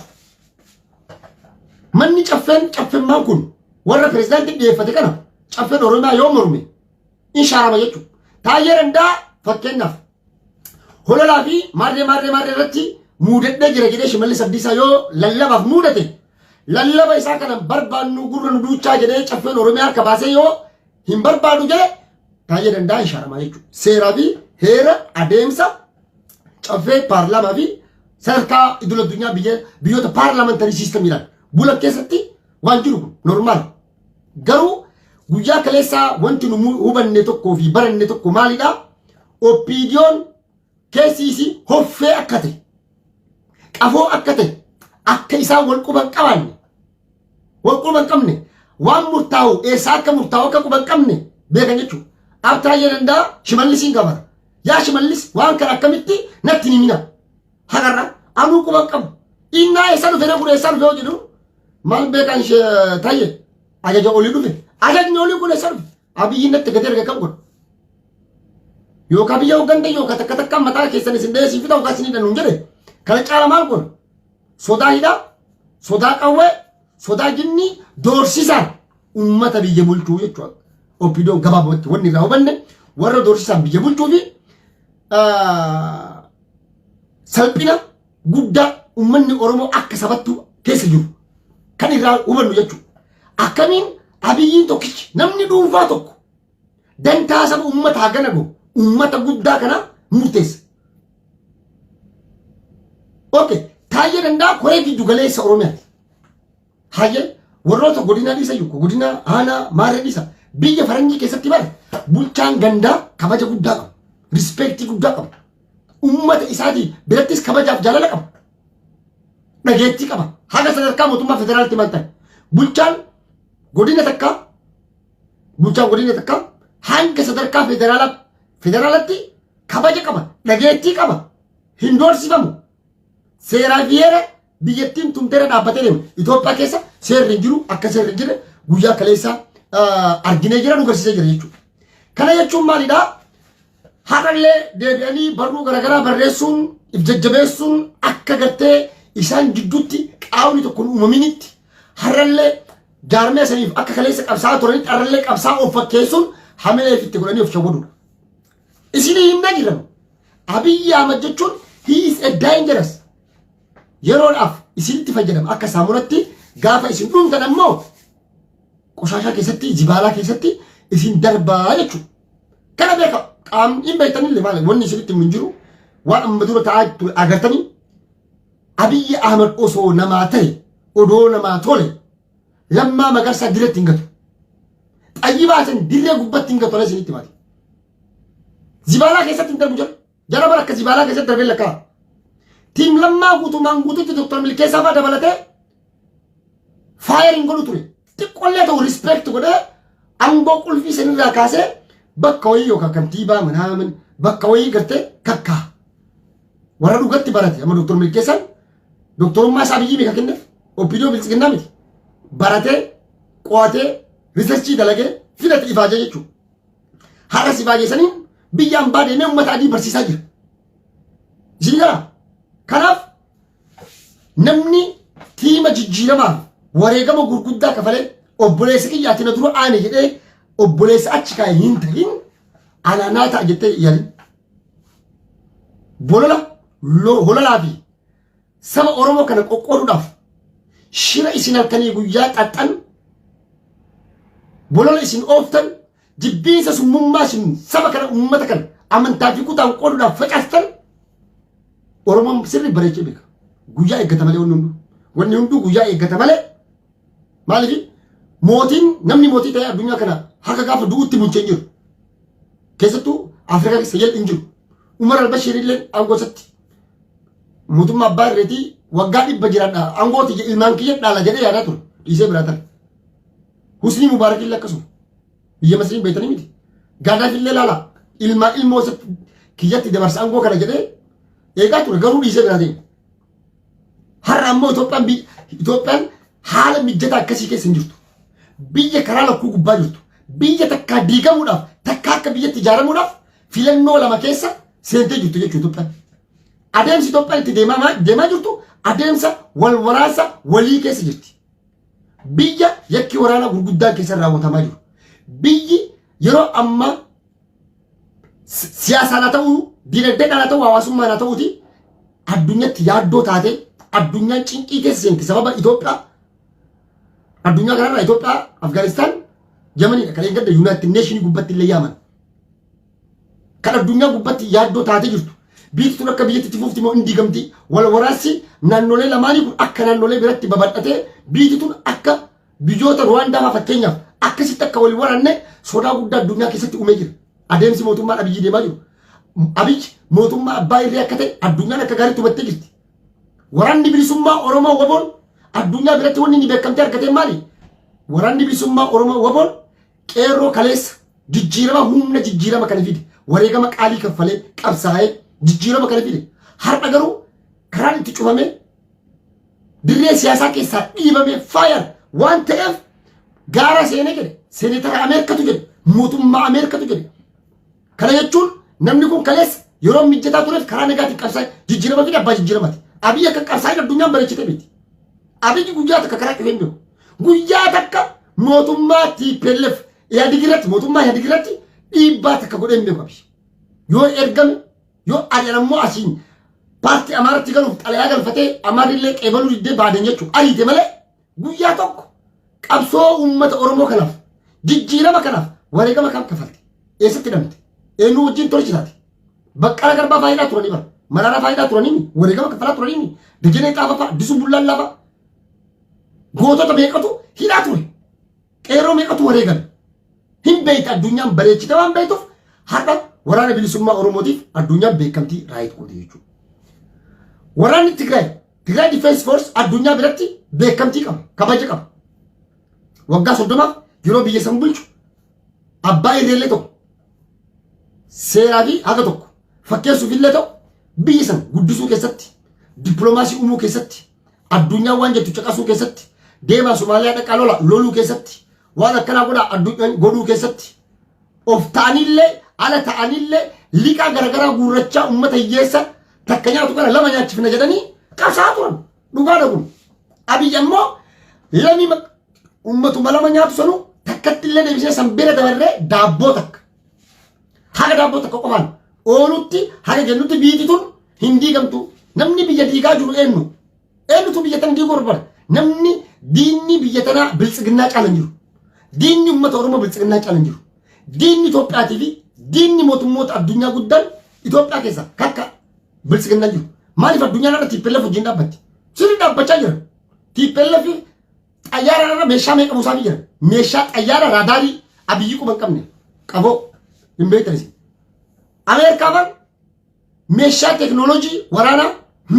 manni caffeen caffemmaan kun warra pirezidaantiin dhiyeeffate kana caffeen Oromiyaa yoo morme in shaarama jechuudha. Taayyee Dandaa fakkeenyaaf hololaa fi maarree maarree maarree irratti muudadhee jira jedhee Shimallis Abdiisaa yoo lallabaaf muudate, lallaba isaa kana barbaannu gurra nu duuchaa jedhee caffeen Oromiyaa harka baasee yoo hin barbaadu jedhe, Taayyee Dandaa hin shaaramaa jechuudha. Seeraa fi heera adeemsa caffee paarlaamaa fi sadarkaa idil addunyaa biyya biyyoota parliamentary systemiidhaan bulan keessatti waan jiru kun normal. Garuu guyyaa kaleessaa wanti nu hubanne tokkoo fi baranne tokko maalidha? OPDOn keessi isii hoffee akka ta'e, qafoo akka ta'e, akka isaan wal quban qabaanne, wal quban qabne, waan murtaa'u eessaa akka murtaa'u akka quban qabne beekan jechuudha. Abtaayyee Danda'a Shimallisiin gaafata. Yaa Shimallis, waan kana akkamitti natti ni himina? Haqarra anuu quban qabu. Innaa eessa dhufe na kun eessa dhufe yoo jedhu, maal beekan tayyee ajaja olii dhufe. Ajajni olii kun eessa dhufe? Abiyyiin natti gadi erga kam godha? Yookaan biyya hooggantan yookaan takka takkaan mataa keessan isin dheessii fi ta'u kan isin hidhan jedhe. Kana caala maal godha? Sodaa hidhaa, sodaa qawwee, sodaa jinnii doorsisaan uummata biyya bulchuu jechuudha. OPDOn gabaabumatti wanni irraa hubanne warra doorsisaan biyya bulchuu fi salphina guddaa uummanni Oromoo akka sabattu keessa jiru kan irraa hubannu jechuudha. Akkamiin Abiyyiin tokkichi namni dhuunfaa tokko dantaa saba uummataa gana gahu uummata guddaa kana murteessa? Okay, Taayyee Danda'a koree giddu galeessa Oromiyaati. Hayyee, warroota godinaa dhiisa jiru, godina aanaa maarree dhiisa. Biyya faranjii keessatti bara bulchaan gandaa kabaja guddaa qaba. Respectii guddaa qaba. Uummata isaatii birattis kabajaaf jaalala qaba. Dhageettii qaba. Haga sadarkaa mootummaa federaalitti maal ta'e? Bulchaan godina takkaa, bulchaan godina takkaa hanga sadarkaa federaalatti kabaja qaba. Dhageettii qaba. Hin doorsifamu. Seeraa fi heera biyyattiin tumteera dhaabbatee deema. Itoophiyaa keessa seerri hin jiru. Akka seerri hin jirre guyyaa kaleessaa arginee jira, nu garsiisee jira jechuudha. Kana jechuun maalidhaa? Har'allee deebi'anii barruu garaagaraa barreessuun if jajjabeessuun akka gartee isaan gidduutti qaawni tokko hin uumaminitti, har'allee jaarmee saniif akka kaleessa qabsaa'aa turanitti har'allee qabsaa'aa of fakkeessuun hamilee itti godhanii of shawwaduudha. Isinii himna jiran. Abiyyi Ahmad jechuun he is a dangerous. Yeroodhaaf isinitti fayyadama akka saamunatti, gaafa isin dhumtan ammoo qoshaashaa keessatti, zibaalaa keessatti isin darbaa jechuudha. Kana beeka, qaamni hin beektanillee maali wanni isinitti hin jiru waan amma dura ta'aa ture agartanii. Abiyyi Ahmad osoo namaa ta'e, odoo namaa tole, Lammaa Magarsaa dirreetti hin gatu. Xayyi baasan dirree gubbatti hin gatu, ana isinitti maali. Zibaalaa keessatti hin darbu jira. Jara bara akka zibaalaa keessatti darbee lakkaa. Team Lammaa guutumaan guututti Dr. Milkeessaa fa'aa dabalatee fire hin godhu ture. Xiqqoollee ta'u respect godhee aangoo qulfii sanirraa kaasee bakka wayii yookaan kantiibaa manaamin bakka wayii gartee kakkaa. Warra dhugatti barate amma Dr. Milkeessaan doktorummaa isaa biyyi meeqa kenneef? OPDO biltsiginnaa miti. Baratee, qo'atee, researchii dalagee fidate ifaajee jechuudha. Har'a si ifaajee biyya ambaa deemee uummata adii barsiisaa jira. Isin gara. Kanaaf namni tiima jijjiiramaaf wareegama gurguddaa kafalee obboleessa kiyyaatti na dura aane jedhee obboleessa achi kaa'e hin ta'in alaanaa ta'a jettee yaalin. Bolola hololaa fi saba Oromoo kana qoqqooduudhaaf shira isin halkanii guyyaa xaxxan, bolola isin ooftan, jibbiinsa summummaa isin saba kana, uummata kana amantaa fi kutaan qooduudhaaf facaastan Oromoon sirri bareechee beeka. Guyyaa eeggata malee wanni hunduu. Wanni hunduu guyyaa eeggata malee. Maaliif mootiin, namni mootii ta'ee addunyaa kana haga gaafa du'utti bulchee hin jiru. Keessattuu Afrikaa keessa jalli hin jiru. Umar al-Bashir illee aangoo isatti mootummaa abbaa irreetii waggaa 100 jiraadha, aangooti ilmaan kiyya dhaala jedhee yaadaa ture, dhiisee biraa tare. Husnii Mubaarak illee akkasuma. Biyya Masriin beektanii miti. Gaadaafi illee laala, ilmaa ilmoo isatti kiyyatti dabarsa aangoo kana jedhee eegaa ture, garuu dhiisee biraa deeme. Har'a ammoo Itoophiyaan haala mijataa akkasii keessa hin jirtu. Biyya karaa lakkuu gubbaa jirtu. Biyya takkaa diigamuudhaaf, takkaa akka biyyatti ijaaramuudhaaf filannoo lama keessa seentee jirtu jechuudha Itoophiyaan. Adeemsi Itoophiyaan itti deemaa jirtu adeemsa wal waraansa walii keessa jirti. Biyya yakki waraanaa gurguddaan keessa raawwatamaa jiru. Biyyi yeroo ammaa siyaasaan haa ta'uu, dinagdeedhaan haa ta'uu, hawaasummaan haa ta'uuti addunyatti yaaddoo taatee addunyaan cinqii keessa seenti sababa Itoophiyaa. Addunyaa kanarraa Itoophiyaa, Afgaanistaan, Yamaniidha. Kan eeggadda United Nation gubbatti illee yaaman. Kan addunyaa gubbatti yaaddoo taatee jirtu. Biyyi tun akka biyyatti itti fufti moo hin diigamti? Wal waraansi naannolee lamaanii kun akka naannolee biratti babal'atee biyyi tun akka biyyoota Ruwaandaa fa'aa fakkeenyaaf akkasitti akka wal waraanne sodaa guddaa addunyaa keessatti uumee jira. Adeemsi mootummaan Abiyyi deemaa jiru. Abiyyi mootummaa abbaa irree akka ta'e addunyaan akka gaariitti hubattee jirti. Waraanni bilisummaa Oromoo WBOn addunyaa biratti wanni inni beekamtee argate maali? Waraanni bilisummaa Oromoo WBOn qeerroo kaleessa jijjiirama humna jijjiirama kana fide, wareegama qaalii kaffalee qabsaa'ee jijjiirama kana fide. Har'a garuu karaan itti cufamee dirree siyaasaa keessaa dhiibamee faayar waan ta'eef gaara seenee jedhe, seenetara Ameerikatu jedhe, mootummaa Ameerikatu jedhe. Kana jechuun namni kun kaleessa yeroo mijataa tureef karaa nagaatiin qabsaa'e jijjiirama fide, abbaa jijjiiramati. Abiyyi akka qabsaa'in addunyaan bareechite miti. Abiyyi guyyaa takka karaa cufee hin beeku. Guyyaa takka mootummaa TPLF Ihaadig irratti, mootummaa Ihaadig irratti dhiibbaa takka godhee hin beeku Abiyyi. Yoo ergame, yoo ari'an ammoo asiin paartii Amaaratti galuuf xalayaa galfatee Amaarrillee qeebaluu diddee baaden jechuudha. Ariite malee guyyaa tokko qabsoo uummata Oromoo kanaaf, jijjiirama kanaaf wareegama kam kafalte? Eessatti hidhamte? Eenyu wajjin tolchitaate? Baqqala Garbaa faayidaa turanii bara. Maraaraa faayidaa turanii, wareegama kaffalaa turanii, Dajanee Xaafaa fa'a, Disuu Bullaallaa fa'a. Gootota meeqatu hidhaa ture? Qeerroo meeqatu wareegame? Hin beekte, addunyaan bareechite waan beektuuf har'a waraana bilisummaa Oromootiif addunyaan beekamtii right goote jechuudha. Waraanni Tigraay, Tigraay Defense Force, addunyaa biratti beekamtii qaba, kabaja qaba. Waggaa 30f yeroo biyya san bulchu abbaa irreellee tokko seeraa fi haga tokko fakkeessuuf illee ta'u, biyya san guddisuu keessatti, dippiloomaasii uumuu keessatti, addunyaa waan jettu caqasuu keessatti, deemaa Somaaliyaa dhaqaa lola loluu keessatti, waan akkanaa godhaa addunyaan godhuu keessatti, of ta'anillee ala ta'anillee liqaa garaagaraa guurrachaa uummata hiyyeessa takka nyaatu kana lama nyaachifna jedhanii qabsaa'aa turan. Dhugaadha kun. Abiyyi ammoo lamii uummatuma lama nyaatu sanuu takkatti illee deebisee san bira dabarree daabboo takka haga daabboo takka qofaan oolutti haga jennutti biyyi tun hin diigamtu. Namni biyya diigaa jiru eenyu? Eenyutu biyya tana diiguu barbaada? Namni diinni biyya tanaa biltsiginnaa caala hin jiru. Diinni uummata Oromoo biltsiginnaa caala hin jiru. Diinni Itoophiyaatii fi diinni mootummoota addunyaa guddaan Itoophiyaa keessa kakka biltsiginnaa jiru. Maaliif addunyaan irra TPLF wajjin dhaabbatti? Sirrii dhaabbachaa jira. TPLF xayyaara irra meeshaa meeqa buusaafii jira? Meeshaa xayyaara raadaarii Abiyyi quba hin qabne qaboo hin beektan isin. Ameerikaan meeshaa teeknooloojii waraanaa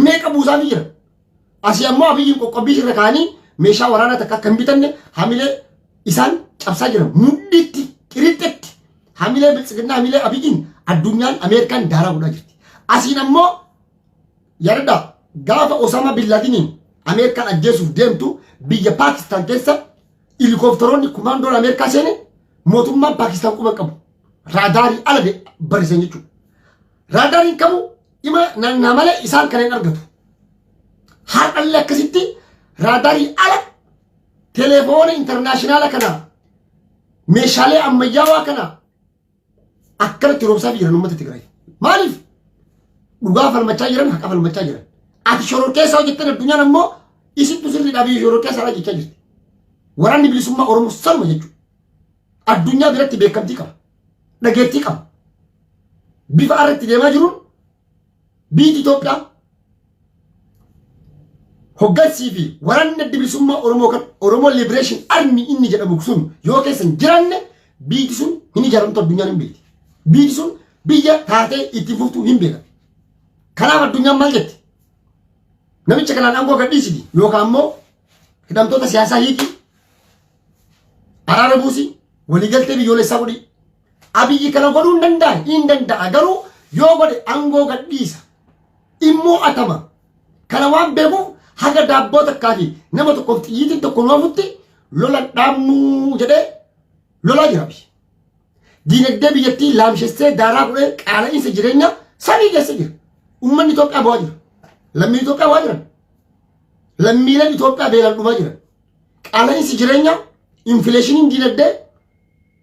meeqa buusaafii jira? Asii ammoo Abiyyiin qoqqobbii irra kaa'anii meeshaa waraanaa takka akka hin bitanne hamilee isaan cabsaa jiran, mudhiitti qirixxetti hamilee biltsiginnaa, hamilee Abiyyiin addunyaan Ameerikaan daaraa godhaa jirti. Asiin ammoo yaadadhaa, gaafa Osama Bin Laadiniin Ameerikaan ajjeesuuf deemtu biyya Paakistaan keessa helikooftoroonni kumaandoon Ameerikaa seene mootummaan Paakistaan quba qabu. Raadaarii ala barisan jechuudha. Raadaariin kamuu ima naannaa malee isaan kana hin argatu. Har'allee akkasitti raadaarii ala telefoona international kana, meeshaalee ammayyaawaa kana akkanatti roobsaa jiran uummata Tigraay. Maaliif? Dhugaa falmachaa jiran, haqa falmachaa jiran. Ati shororkeessaa hojjettan, addunyaan ammoo isintu sirriidhaa biyya shororkeessaa jechaa jirti. Waraanni bilisummaa Oromoo sanuma jechuudha. Addunyaa biratti beekamtii qaba. Dhageettii qaba. Bifa irratti deemaa jiruun biyyi Itoophiyaa hoggansii fi waraanni adda bilisummaa Oromoo kan Oromoo Liberation Army inni jedhamu sun yoo keessa hin jiraanne biyyi sun hin ijaaramtu, addunyaan hin beekti. Biyyi sun biyya taatee itti fuftuu hin beekan. Kanaaf addunyaan maal jetti? Namicha kanaan aangoo gadhiisiti yookaan immoo hidhamtoota siyaasaa hiiki, araara buusi, waliigaltee biyyoolessaa godhi. Abiyyi kana godhuu hin danda'a, hin danda'a, garuu yoo godhe aangoo gadhiisa. Immoo atama. Kana waan beekuuf haga daabboo takkaa fi nama tokkoof xiyyiitiin tokko nu hafutti lola dhaabnuu jedhee Lolaa jira biyya. Diinagdee biyyattii laamshessee daaraa godhee qaala'iinsa jireenyaa samii keessa jira. Uummanni Itoophiyaa bu'aa jira. Lammiin Itoophiyaa bu'aa jiran. Lammiileen Itoophiyaa beelaan dhumaa jiran. Qaala'iinsi jireenyaa, inflationiin diinagdee,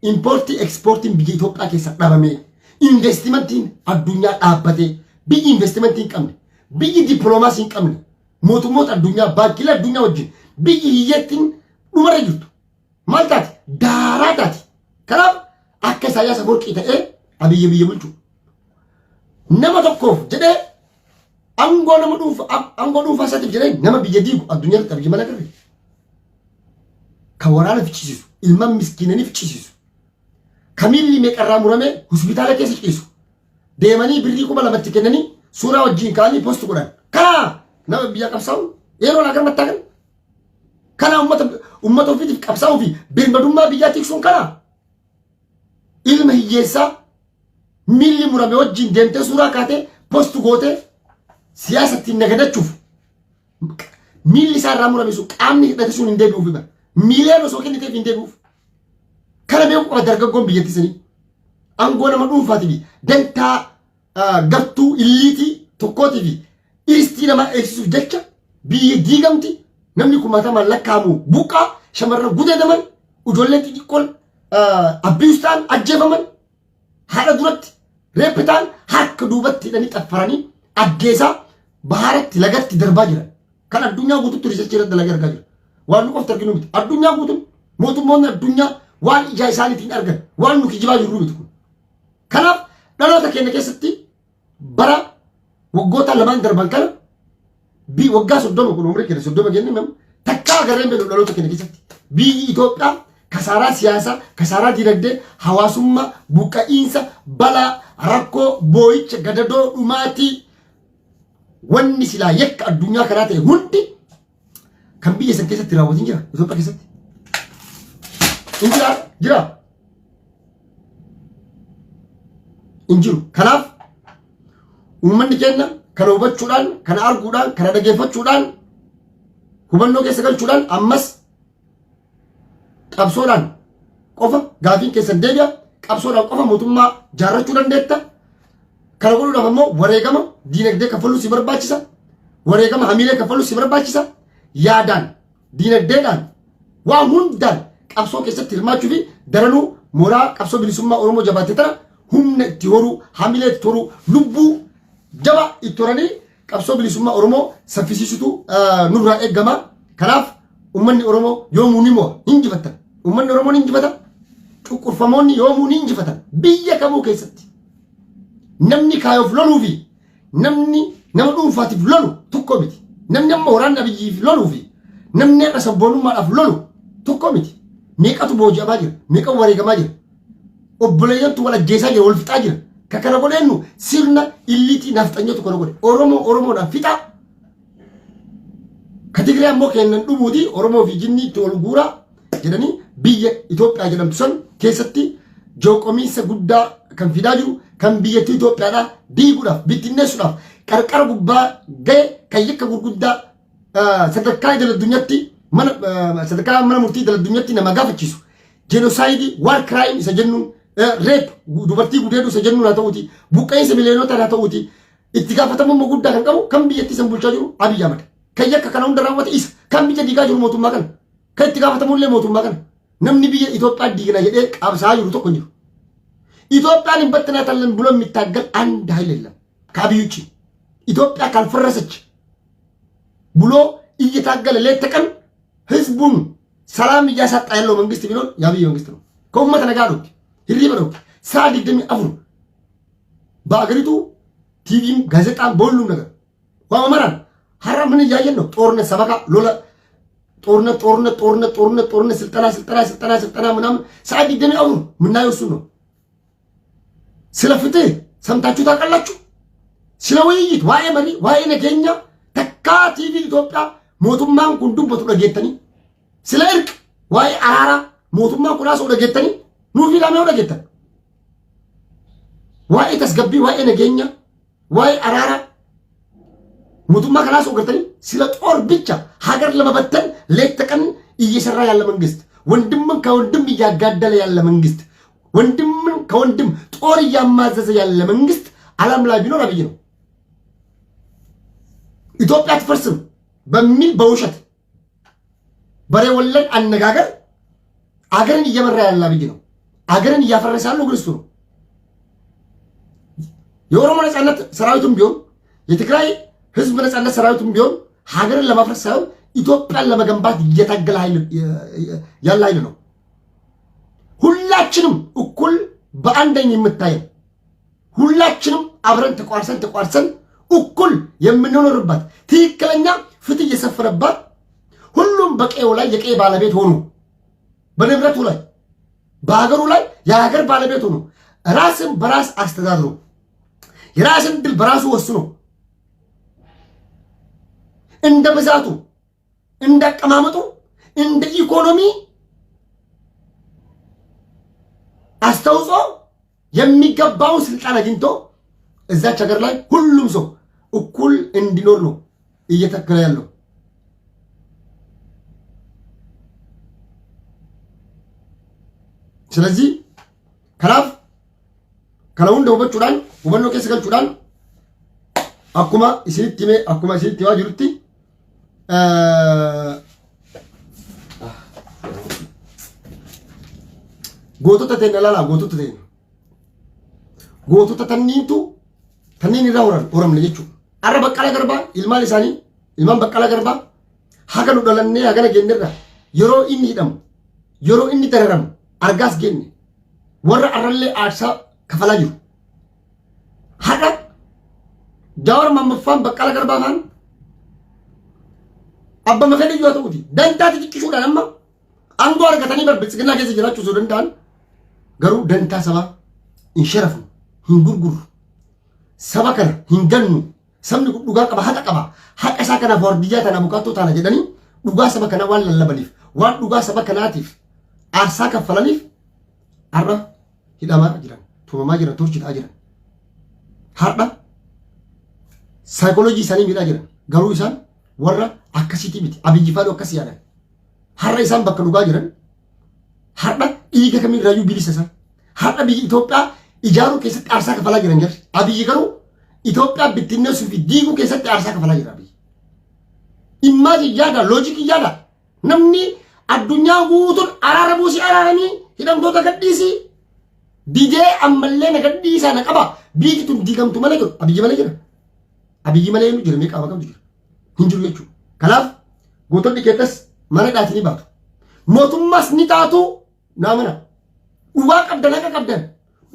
impoortii ekspoortiin biyya Itoophiyaa keessa dhabamee, investimentiin addunyaa dhaabbatee, biyyi investimentii hin qabne, biyyi dippiloomaasii hin qabne, mootummoota addunyaa, baankiilee addunyaa wajjin biyyi hiyyeettiin dhumarra jirtu. Maal taati? Daaraa taati. Kanaaf akka Isaayyaas Afawarqii ta'ee Abiyyi biyya bulchu. Nama tokkoof jedhee aangoo nama dhuunfa aangoo dhuunfaa isaatiif jedhee nama biyya diigu addunyaa irratti Abiyyi malee agarre. Kan waraana ficcisiisu, ilmaan miskiinanii ficcisiisu, kan miilli meeqarraa muramee hospitaala keessa ciisu, deemanii birrii 2000tti kennanii suuraa wajjin ka'anii post godhan. Kanaa nama biyya qabsaa'u yeroo laa gara kan kana ummata ofiitiif qabsaa'uu fi birmadummaa biyyaa tiksuun kana ilma hiyyeessaa miilli murame wajjin deemtee suuraa kaatee post gootee siyaasa ittiin nagadachuuf, miilli isaa irraa murame sun, qaamni hidhate sun hin deebi'uuf bara. Miileen osoo kenniteef hin deebi'uuf. Kana beeku qaba dargaggoon biyyattii sanii. Aangoo nama dhuunfaatii fi dantaa gartuu illiitii tokkootii fi iristii namaa eegsisuuf jecha biyyi diigamti, namni kumaatamaan lakkaa'amu buqqaa, shamarran gudeedaman, ijoolleen xixiqqoon abuse ta'an, ajjeefaman, haadha duratti rape ta'an, harka duubatti hidhanii xaffaranii ajjeesaa baharatti lagatti darbaa jiran. Kan addunyaa guututti researchii irratti dalagee argaa jira. Waan nu qofti arginu miti. Addunyaa guutuun, mootummoonni addunyaa waan ijaa isaaniitiin argan, waan nu kijibaa jirru miti kun. Kanaaf dhaloota keenya keessatti bara waggoota lamaan darban kana waggaa 30 kun umrii keenya 30 jennee nam takkaa agarreen beeknu dhaloota keenya keessatti biyyi Itoophiyaa kasaaraa siyaasaa, kasaaraa dinagdee, hawaasummaa, buqqa'iinsa, balaa, rakkoo, boo'icha, gadadoo, dhumaatii, wanni silaa yakka addunyaa kanaa ta'e hundi kan biyya san keessatti raawwatin jira Itoophiyaa keessatti. Hin jira, jira. Hin jiru. Kanaaf uummanni keenya kana hubachuudhaan, kana arguudhaan, kana dhageeffachuudhaan, hubannoo keessa galchuudhaan ammas qabsoodhaan qofa gaafiin keessan deebi'a. Qabsoodhaan qofa mootummaa jaarrachuu dandeetta. Kana godhuudhaaf ammoo wareegama diinagdee kaffaluu si barbaachisa. Wareegama hamiilee kaffaluu si barbaachisa. Yaadaan, diinagdeedhaan, waan hundaan qabsoo keessatti hirmaachuu fi daranuu mooraa qabsoo bilisummaa Oromoo jabaate tana humna itti horuu, hamilee itti horuu, lubbuu jaba itti horanii qabsoo bilisummaa Oromoo saffisiisutu nurraa eegama. Kanaaf uummanni Oromoo yoomuu ni mo'a, ni injifattan. Uummanni Oromoo ni injifata. Cunqurfamoonni yoomuu ni injifatan. Biyya kamuu keessatti. Namni kaayoof loluu fi namni nama dhuunfaatiif lolu tokko miti. Namni amma waraanni Abiyyiif loluu fi namni har'a sabboonummaadhaaf lolu tokko miti. Meeqatu booji'amaa jira? Meeqatu wareegamaa jira? Obboleeyyantu wal ajjeesaa jira, wal fixaa jira. Ka kana godheennu sirna illiitii nafxanyootu kana godhe. Oromoo Oromoodhaan fixaa. Ka Tigree ammoo kennan dhumuuti Oromoo fi jinnii itti wal guuraa jedhanii biyya Itoophiyaa jedhamtu san keessatti jooqomiinsa guddaa kan fidaa jiru, kan biyyattii Itoophiyaadhaa diiguudhaaf, bittinneessuudhaaf qarqara gubbaa ga'e, kan yakka gurguddaa sadarkaa idil addunyaatti mana sadarkaa mana murtii idil addunyaatti nama gaafachiisu, genocide, war crime isa jennuun, rape, dubartii gudeeduu isa jennuun haa ta'uuti, buqqa'insa miliyoonota haa ta'uuti, itti gaafatamummaa guddaa kan qabu kan biyyattii san bulchaa jiru Abiy Ahmad. Kan yakka kana hunda raawwate isa. Kan biyya diigaa jiru mootummaa kana. Kan itti gaafatamullee mootummaa kana. Namni biyya Itoophiyaa diigna jedhee qabsaa'aa jiru tokko hin jiru. ኢትዮጵያን እንበትናታለን ብሎ የሚታገል አንድ ኃይል የለም ከአብይ ውጭ። ኢትዮጵያ ካልፈረሰች ብሎ እየታገለ ሌት ተቀን ህዝቡን ሰላም እያሳጣ ያለው መንግስት ቢኖር የአብይ መንግስት ነው። Ka uummata nagaa dhooge, hirriba dhooge, sa'a 24 በአገሪቱ ቲቪም ጋዜጣም በሁሉም ነገር ዋመራን ሀራ ምን እያየን ነው? ጦርነት፣ ሰበካ፣ lola፣ ጦርነት፣ ጦርነት፣ ጦርነት፣ ጦርነት፣ ጦርነት፣ ስልጠና፣ ስልጠና፣ ስልጠና፣ ስልጠና ምናምን፣ ሰዓት 24 የምናየው እሱን ነው። ስለ ፍትህ ሰምታችሁ ታውቃላችሁ? ስለ ውይይት፣ waa'ee marii, waa'ee nageenya takkaa TV Itoophiyaa mootummaan kun dubbatu dhageettanii? ስለ እርቅ, waa'ee araaraa mootummaan kun haasa'u dhageettanii? Nuuf ilaamee dhageettan? Waa'ee tasgabbii, waa'ee nageenya, waa'ee araaraa mootummaa kanaa haasa'u gartanii? ስለ ጦር ብቻ ሀገር ለመበተን ሌት ተቀን እየሰራ ያለ መንግስት፣ ወንድምን ከወንድም እያጋደለ ያለ መንግስት፣ ወንድምን ከወንድም ጦር እያማዘዘ ያለ መንግስት ዓለም ላይ ቢኖር አብይ ነው። ኢትዮጵያ አትፈርስም በሚል በውሸት በሬ ወለድ አነጋገር አገርን እየመራ ያለ አብይ ነው። አገርን እያፈረሰ ያለው ግን እሱ ነው። የኦሮሞ ነጻነት ሰራዊቱም ቢሆን፣ የትግራይ ህዝብ ነጻነት ሰራዊቱም ቢሆን ሀገርን ለማፍረስ ሳይሆን ኢትዮጵያን ለመገንባት እየታገለ ያለ ኃይል ነው። ሁላችንም እኩል በአንደኝ የምታየን፣ ሁላችንም አብረን ተቋርሰን ተቋርሰን እኩል የምንኖርባት፣ ትክክለኛ ፍትህ የሰፈነባት፣ ሁሉም በቀዬው ላይ የቀዬ ባለቤት ሆኖ፣ በንብረቱ ላይ፣ በሀገሩ ላይ የሀገር ባለቤት ሆኖ፣ ራስን በራስ አስተዳድሮ፣ የራስን ድል በራሱ ወስኖ፣ እንደ ብዛቱ፣ እንደ አቀማመጡ፣ እንደ ኢኮኖሚ አስተዋጽኦ የሚገባውን ስልጣን አግኝቶ እዛች ሀገር ላይ ሁሉም ሰው እኩል እንዲኖር ነው እየተከለ ያለው። ስለዚህ kanaaf kana hunda hubachuudhaan, hubannoo keessa galchuudhaan, akkuma isinitti himee, akkuma isinitti himaa jirutti, gootota teenya ilaalaa. Gootota teenya, gootota tanniintu tanniin irraa horan horamne jechuudha. Arra Baqqalaa Garbaa, ilmaan isaanii, ilmaan Baqqalaa Garbaa haga nu dhalannee hagana geenyerra yeroo inni hidhamu, yeroo inni dararamu argaas geenye, warra arrallee aarsaa kafalaa jiru. Har'a Jawaar Maammaffaan, Baqqalaa Garbaa faan abba mafedhe yoo ta'uti dantaa xixiqqishuudhaan amma aangoo argatanii bar biltsiginnaa keessa jiraachuu osoo danda'an, garuu dantaa sabaa hin sharafnu, hin gurgurru, saba kana hin gannu, sabni kun dhugaa qaba, haqa qaba, haqa isaa kanaaf wardiyyaa tana, abukaattoo taana jedhanii dhugaa saba kanaa waan lallabaniif, waan dhugaa saba kanaatiif aarsaa kaffalaniif har'a hidhamaa jiran, tumamaa jiran, torchitaa jiran, har'a saayikooloojii isaanii miidhaa jiran. Garuu isaan warra akkasiitii miti. Abiyyi faadhu akkas yaadan. Har'a isaan bakka dhugaa jiran, har'a dhiiga kamirraayyuu bilisa isaan. Har'a biyya Itoophiyaa ijaaruu keessatti aarsaa kafalaa jiran jarri. Abiyyi garuu Itoophiyaa bittinneessuu fi diiguu keessatti aarsaa kafalaa jira Abiyyi. Imagine, yaada, loojikii yaada. Namni addunyaa guutuun araara buusii, araaramii, hidhamtoota gadhiisii didee ammallee na gadhiisaa, na qaba, biyyi tun diigamtu malee jiru. Abiyyi malee jira. Abiyyi malee eenyu jira? Mee qaama kamtu jira? Hin jiru jechuudha. Kanaaf gootonni keessas mana dhaatii ni baatu. Mootummaas ni taatu, naa mana. Dhugaa qabdan, haqa qabdan.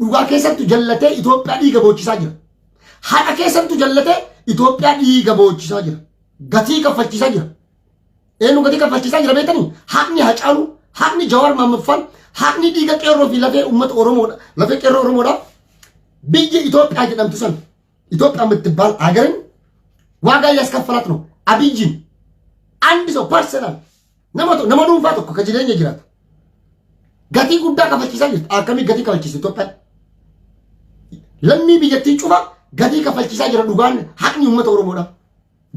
Dhugaa keessattu jallatee Itoophiyaa dhiiga boochisaa jira. Haqa keessattu jallatee Itoophiyaa dhiiga boochisaa jira. Gatii kaffalchiisaa jira. Eenyu gatii kaffalchiisaa jira beektanii? Haqni Hacaaluu, haqni Jawaar Maammaffaan, haqni dhiiga qeerroo fi lafee uummata Oromoodha. Lafee qeerroo Oromoodha. Biyya Itoophiyaa jedhamtu san, ኢትዮጵያ የምትባል ሀገርን ዋጋ እያስከፈላት ነው። አብይን አንድ ሰው personal nama dhuunfaa tokko ka jireenya jiraatu gatii guddaa kafalchiisaa jirti. Akkamii gatii kafalchiisa Itoophiyaan? Lammii biyyattii cufa gatii kafalchiisaa jira dhugaan haqni uummata Oromoodha.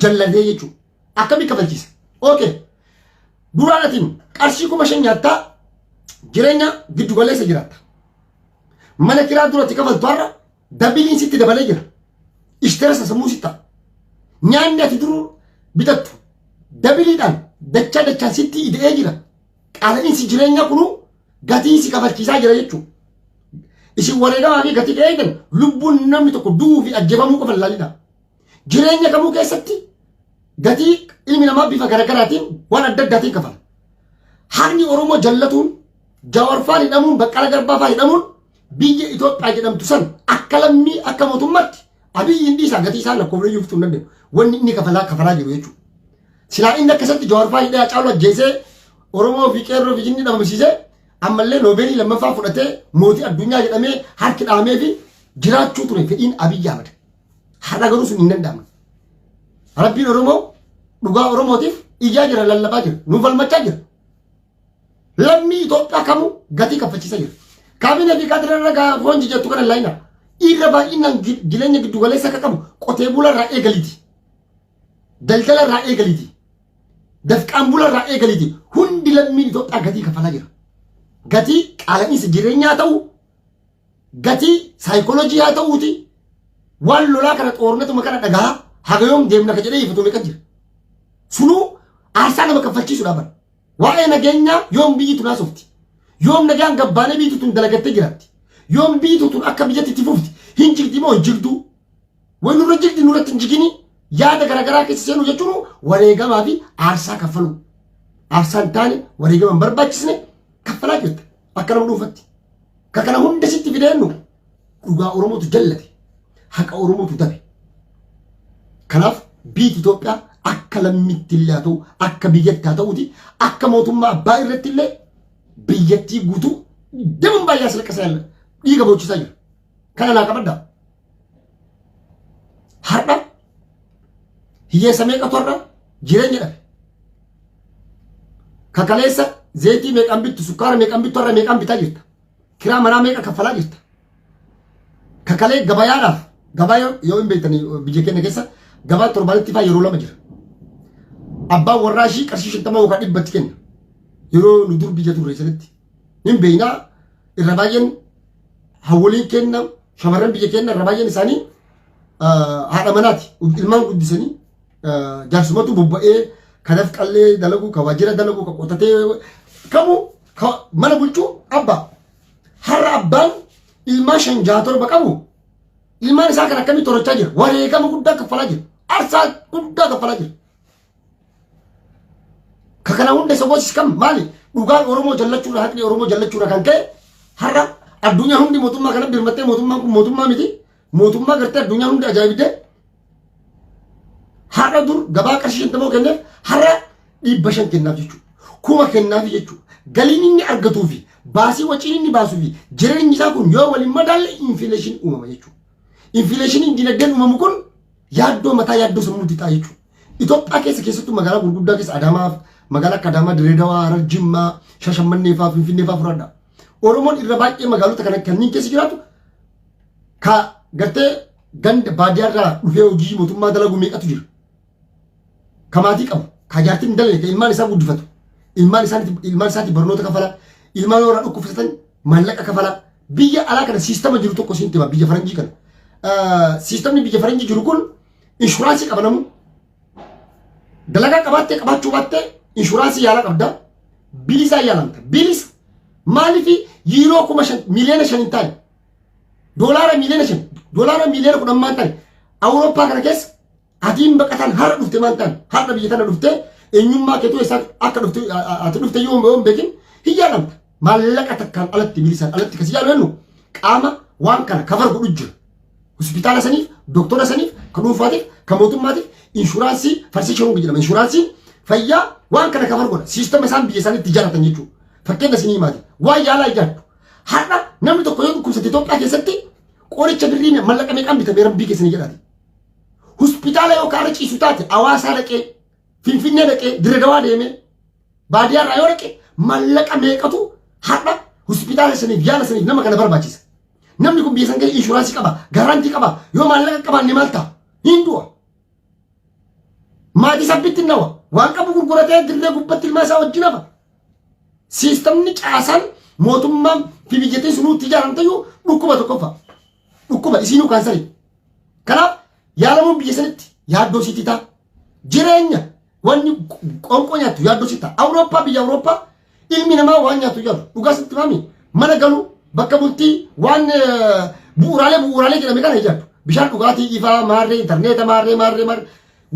Jallatee jechuudha. Akkamii kafalchiisa? Okay. Duraan atiin qarshii 5,000 nyaattaa, jireenya giddu galeessa jiraatta. Mana kiraa duratti kafaltu har'a dabiliin sitti dabalee jira. Ishterasa sammuu sitti ta'a. Nyaanni ati duruu bitattu dabiliidhaan dachaa dachaan sitti ida'ee jira. Qaala'insi jireenyaa kunuu gatii si kafalchiisaa jira jechuudha. Isin wareegamaa fi gatii eegan lubbuun namni tokko du'uu fi ajjeefamuu qofa ilaalidha. Jireenya kamuu keessatti gatii ilmi namaa bifa garaagaraatiin, waan adda addaatiin kafala. Haqni Oromoo jallatuun, Jawaarfaan hidhamuun, Baqqala Garbaafaa hidhamuun biyya Itoophiyaa jedhamtu san akka lammii, akka mootummaatti Abiyyi hin dhiisaa, gatii isaa lakkoofnee jirtu hin dandeenyu. Wanni inni kafalaa kafalaa jiru jechuudha. Silaa inni akkasatti Jawaarfaa hidhee, Hacaaluu ajjeesee, Oromoo fi qeerroo fi jinni dhabamsiisee, ammallee noobeelii lammaffaa fudhatee mootii addunyaa jedhamee harki dhahamee fi jiraachuu ture fedhiin Abiyyi Ahmad. Har'a garuu sun hin danda'amne. Rabbiin Oromoo dhugaa Oromootiif ijaa jira, lallabaa jira, nu falmachaa jira. Lammii Itoophiyaa kamuu gatii kaffalchiisaa jira. Kaabinee fi kaadira irra foon jettu kana laayina. Irra baay'inaan jireenya giddu galeessa akka qabu qotee bulaa irraa eegaliiti. Daldala irraa eegaliiti. Dafqaan bularraa eegaliiti hundi lammiin Itoophiyaa gatii kafalaa jira. Gatii qaala'iinsa jireenyaa ta'u, gatii saayikooloojii haa ta'uuti, waan lolaa kana xoornatuma kana dhagaa haga yoom deemna ka jedhee ifatu meeqa jira. Sunuu aarsaa nama kaffalchiisuudha bara. Waa'ee nageenyaa yoom biyyi tun haasofti? Yoom nagaan gabbaanee biyyi tun dalagattee jiraatti? Yoom biyyi tun akka biyyatti itti fufti? Hin jigdi moo hin jigduu? Way nurra jigdi nurratti hin jigini yaada garaagaraa keessa seenuu jechuun wareegamaa fi aarsaa kaffaluu. Aarsaa hin taane, wareegama hin barbaachisne kaffalaa jirta akka nama dhuunfatti. Ka kana hunda sitti fideennu dhugaa Oromootu jallate. Haqa Oromootu dabe. Kanaaf biyyi Itoophiyaa akka lammiitti illee haa ta'u, akka biyyatti haa ta'uuti, akka mootummaa abbaa irratti illee biyyattii guutuu deemuun baay'ee as laqqasaa jira. Dhiiga boochisaa jira. Kana naa qabadhaa. Har'a hiyyeessa meeqatu har'a jireenya dhabe. Kakaleessa zayitii meeqaan bittu, sukkaara meeqaan bittu, har'a meeqaan bitaa jirta. Kiraa manaa meeqa kaffalaa jirta. Kakalee gabayaadhaaf gabaa yoo hin beektanii biyya keenya keessa gabaa torbaanitti faa yeroo lama jira. Abbaan warraa ishii qarshii 50 yookaan 100tti kenna. Yeroo nu dur biyya turre sanitti. Hin beeknaa, irra baay'een hawwoliin kenna, shamarran biyya keenya irra baay'een isaanii haadha manaati. Ilmaan guddisanii jaarsumatu bobba'ee kanaaf qallee dalagu, ka waajjira dalagu, ka qotatee kamuu ka mana bulchuu abbaa. Har'a abbaan ilmaan shan jaha torba qabu ilmaan isaa kan akkamitti horachaa jira? Wareegama guddaa kaffalaa jira. Aarsaa guddaa kaffalaa jira. Ka kana hunda isa gosis kam maali? Dhugaan Oromoo jallachuudha, haqni Oromoo jallachuudha kan ka'e har'a addunyaa hundi mootummaa kana birmattee, mootummaan kun mootummaa miti. Mootummaa gartee addunyaa hundi ajaa'ibdee har'a dur gabaa qarshii 50 kenneef har'a 500 kennaaf jechuudha. 1000 kennaaf jechuudha. Galiin inni argatuu fi baasii waciin inni baasuu fi jireenyi isaa kun yoo waliin madaalle inflation uumama jechuudha. Inflationiin dinagdeen uumamu kun yaaddoo mataa, yaaddoo sammuutti ta'a jechuudha. Itoophiyaa keessa, keessattuu magaalaa gurguddaa keessa, Adaamaa, magaalaa akka Adaamaa, Direedawaa, Harar, Jimmaa, Shashamannee fa'aa, Finfinnee fa'aa fudhadha. Oromoon irra baay'ee magaalota kana kanneen keessa jiraatu ka gartee ganda baadiyyaarraa dhufee hojii mootummaa dalagu meeqatu jira. Ka maatii qabu, ka jaartiin hin dalagne, ka ilmaan isaa guddifatu, ilmaan isaati barnoota kafala, ilmaan warra dhukkubsatan maallaqa kafala. Biyya alaa kana siistama jiru tokko siin hima, biyya faranjii kana. Siistamni biyya faranjii jiru kun inshuraansii qaba namu. Dalagaa qabaattee qabaachuu baattee inshuraansii yaalaa qabda. Bilisaa yaalamta. Bilisa. Maaliif yiiroo 5,000, 5,000,000 hin taane, doolaara 5,000,000, doolaara 10,000,000 maan taane, Awurooppaa kana keessa atiin baqatan har'a dhufte maan taane, har'a biyya tana dhufte eenyummaa keetu eessaa akka dhufte ati dhufte yoo hin beekin hin yaalamta. Maallaqa takkaan alatti, bilisaan alatti kasi yaalu jennu qaama waan kana cover godhu jira. Hospitaala saniif, doktora saniif, ka dhuunfaatiif, ka mootummaatiif inshuraansii Versicherung jedhama. Inshuraansiin fayyaa waan kana cover godha. Siistama isaan biyya isaaniitti ijaarratan jechuudha. Fakkeenya isinii himaati. Waan yaalaa ijaartu. Har'a namni tokko yoo dhukkubsate Itoophiyaa keessatti qoricha birrii mallaqa meeqaan bitamee rabbii keessanii jedhaati. Hospitaala yoo kaara ciisu taate Hawaasaa dhaqee, Finfinnee dhaqee, Diredawaa deemee, baadiyyaa irraa yoo dhaqe mallaqa meeqatu har'a hospitaala saniif, yaala saniif nama kana barbaachisa? Namni kun biyya san keessa inshuraansii qaba, guarantee qaba. Yoo maallaqa qabaanne maal ta'a? Hin du'a. Maatii sabbitti nawa. Waan qabu gurguratee dirree gubbatti ilmaa isaa wajjin hafa. Siistamni caasaan mootummaan fi biyyattiin sunuu itti ijaaramteyyuu dhukkuba tokkoffaa. Dhukkuba isiinuu kaansarii. Kanaaf yaalamuun biyya sanitti yaaddoo sitti ta'a. Jireenya wanni qonqoo nyaattu yaaddoo sitti ta'a. Awurooppaa, biyya Awurooppaa ilmi namaa waan nyaatu yaadu. Dhugaa sitti maami mana galu, bakka bultii, waan bu'uuraalee jedhame kana ijaartu. Bishaan dhugaatii, ifaa, maarree, intarneeta, maarree, maarree, maarree.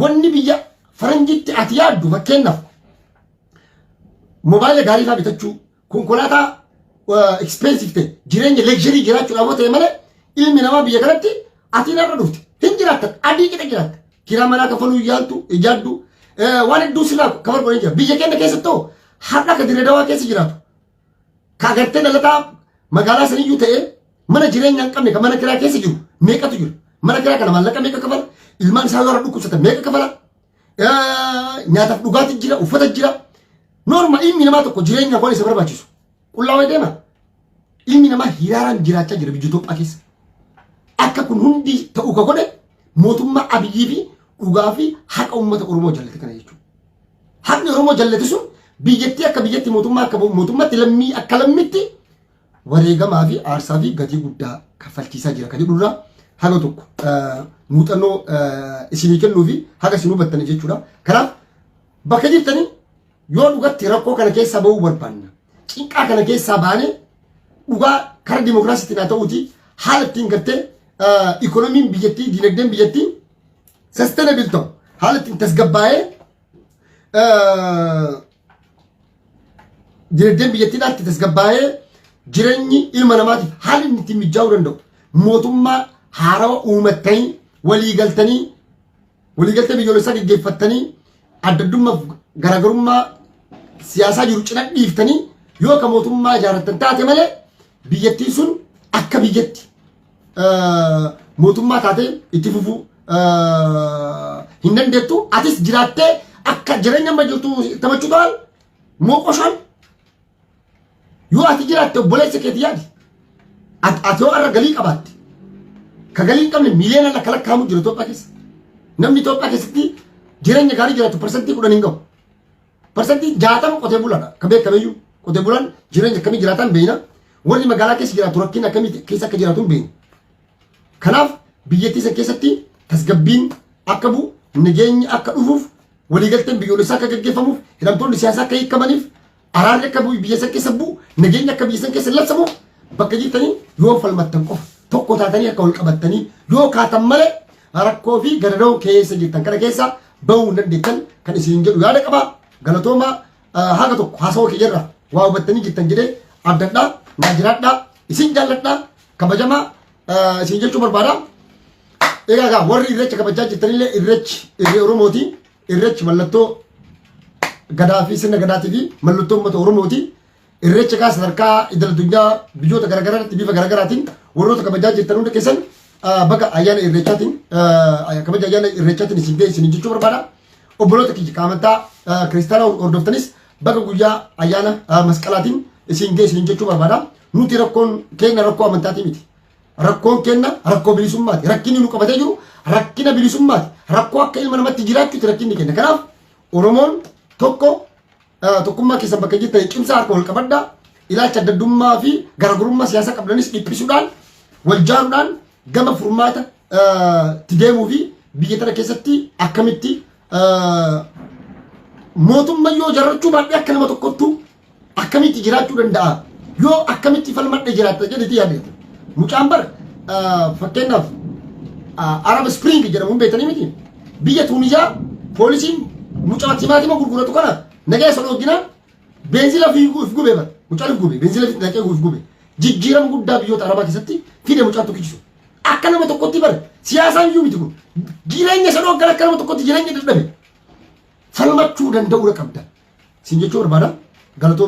Wanni biyya faranjitti ati yaaddu, fakkeenyaaf moobaayila gaarii fa'aa bitachuu, konkolaataa expensive ta'e, jireenya luxury jiraachuudhaaf yoo ta'e malee ilmi namaa biyya kanatti ati irra dhufte hin jiraattan adii qixa jiraatta. Kiraa manaa kafaluu yaaltu ijaaddu waan hedduu sirraa cover godhee jira. Biyya keenya keessatti har'a ka Dirree Dawaa keessa jiraatu, ka agartee dhalataa magaalaa saniyyuu ta'ee mana jireenya hin qabne, ka mana kiraa keessa jiru meeqatu jira? Mana kiraa kana maallaqa meeqa kafala? Ilmaan isaa yoo dhukkubsatan meeqa kafala? Nyaataaf dhugaatii jira, uffata jira. Normal ilmi namaa tokko jireenya waan isa barbaachisu qullaawee deema. Ilmi namaa hiraaraan jiraachaa jira biyya Itoophiyaa keessa. Akka kun hundi ta'uu ka godhe mootummaa Abiyyii fi dhugaa fi haqa uummata Oromoo jallate kana jechuudha. Haqni Oromoo jallate sun biyyattii akka biyyatti, mootummaa akka mootummaatti, lammii akka lammitti wareegamaa fi aarsaa fi gatii guddaa kaffalchiisaa jira kan jedhurraa haga tokko muuxannoo isinii kennuu fi haga isin hubattaniif jechuudha. Kanaaf bakka jirtanii yoo dhugatti rakkoo kana keessaa bahuu barbaanna, cinqaa kana keessaa baanee dhugaa karaa dimokiraasiitiin haa ta'uuti, haala ittiin gartee ikoonomiin biyyattii, dinagdeen biyyattii sustainable ta'u, haala ittiin tasgabbaa'ee dinagdeen biyyattiidhaa itti tasgabbaa'ee jireenyi ilma namaatiif haalli inni ittiin mijaa'uu danda'u, mootummaa haarawa uumattanii, waliigaltanii, waliigaltee biyyoolessaa gaggeeffattanii, adda addummaaf garaagarummaa siyaasaa jiru cina dhiiftanii yoo ka mootummaa ijaarrattan taate malee, biyyattiin sun akka biyyatti mootummaa taatee itti fufuu hin dandeettu. Atis jiraattee akka jireenya amma jirtu taphachuu ta'an moo qoshaan yoo ati jiraatte obboleessa keeti yaadi. Ati yoo har'a galii qabaatte, ka galii hin qabne miiliyoona lakka lakkaa'amu jira Itoophiyaa keessa. Namni Itoophiyaa keessatti jireenya gaarii jiraatu 10% hin gahu. 60% qotee bulaadha. Ka beekameyyuu qotee bulaan jireenya akkamii jiraatan beekna. Warri magaalaa keessa jiraatu rakkina akkamii keessa akka jiraatu hin beeknu. Kanaaf biyyattii san keessatti tasgabbiin akka bu'u, nageenyi akka dhufuuf, waliigalteen biyyoolessaa akka gaggeeffamuuf, hidhamtoonni siyaasaa akka hiikamaniif, araarri akka biyya san keessa bu'u, nageenyi akka biyya san keessa labsamuuf, bakka jirtanii yoo falmattan qofa, tokko taatanii akka wal qabattanii yoo kaatan malee, rakkoo fi gadadoo keessa jirtan kana keessa bahuu hin dandeettan kan isin jedhu yaada qaba. Galatoomaa. Haga tokko haasawaa kiyyarraa waa hubattanii jirtan jedhee abdadhaa. Naa jiraadhaa, isin jaalladhaa, kabajamaa isin jechuu barbaada. Egaa gaa warri irreecha kabajaa jirtanillee, irreechi irree Oromooti. Irreechi mallattoo gadaa fi sirna gadaatii fi mallattoo uummata Oromooti. Irreecha gaa sadarkaa idil addunyaa biyyoota garaagaraa irratti bifa garaagaraatiin warroota kabajaa jirtan hunda keessan, baga ayyaana irreechaatiin, kabaja ayyaana irreechaatiin isin ga'e isin jechuu barbaada. Obboloota kiyya ka amantaa kiristaanaa hordoftanis, baga guyyaa ayyaana masqalaatiin isin ga'e isin jechuu barbaada. Nuti rakkoon keenya rakkoo amantaatii miti. Rakkoon keenya rakkoo bilisummaati. Rakkinni nu qabatee jiru rakkina bilisummaati. Rakkoo akka ilma namatti jiraachuuti rakkinni keenya. Kanaaf Oromoon tokko, tokkummaa keessan bakka jirtan cimsaa, harka wal qabadhaa. Ilaalcha addaddummaa fi garaagarummaa siyaasaa qabdanis dhiphisuudhaan, wal jaaruudhaan gama furmaata itti deemuu fi biyya tana keessatti akkamitti mootummaa yoo jarrachuu baadhee akka nama tokkottu akkamitti jiraachuu danda'a, yoo akkamitti falmadhe jiraatta jedhiti yaaddeeta. Mucaan bar fakkeenyaaf Arab Spring jedhamuun beektanii miti. Biyya Tuuniziyaa poolisiin mucaa timaatima gurguratu kana nagaa isa dhoogginaan beenzila fi if gube bar. Mucaan if gube, beenzila fi naqee if gube. Jijjiirama guddaa biyyoota Arabaa keessatti fide mucaan tokkichisu. Akka nama tokkotti bar, siyaasaan iyyuu miti kun. Jireenya isa dhooggan akka nama tokkotti jireenya dadhabe. Falmachuu danda'uudha qabda. Siin jechuu barbaada. Galatooma.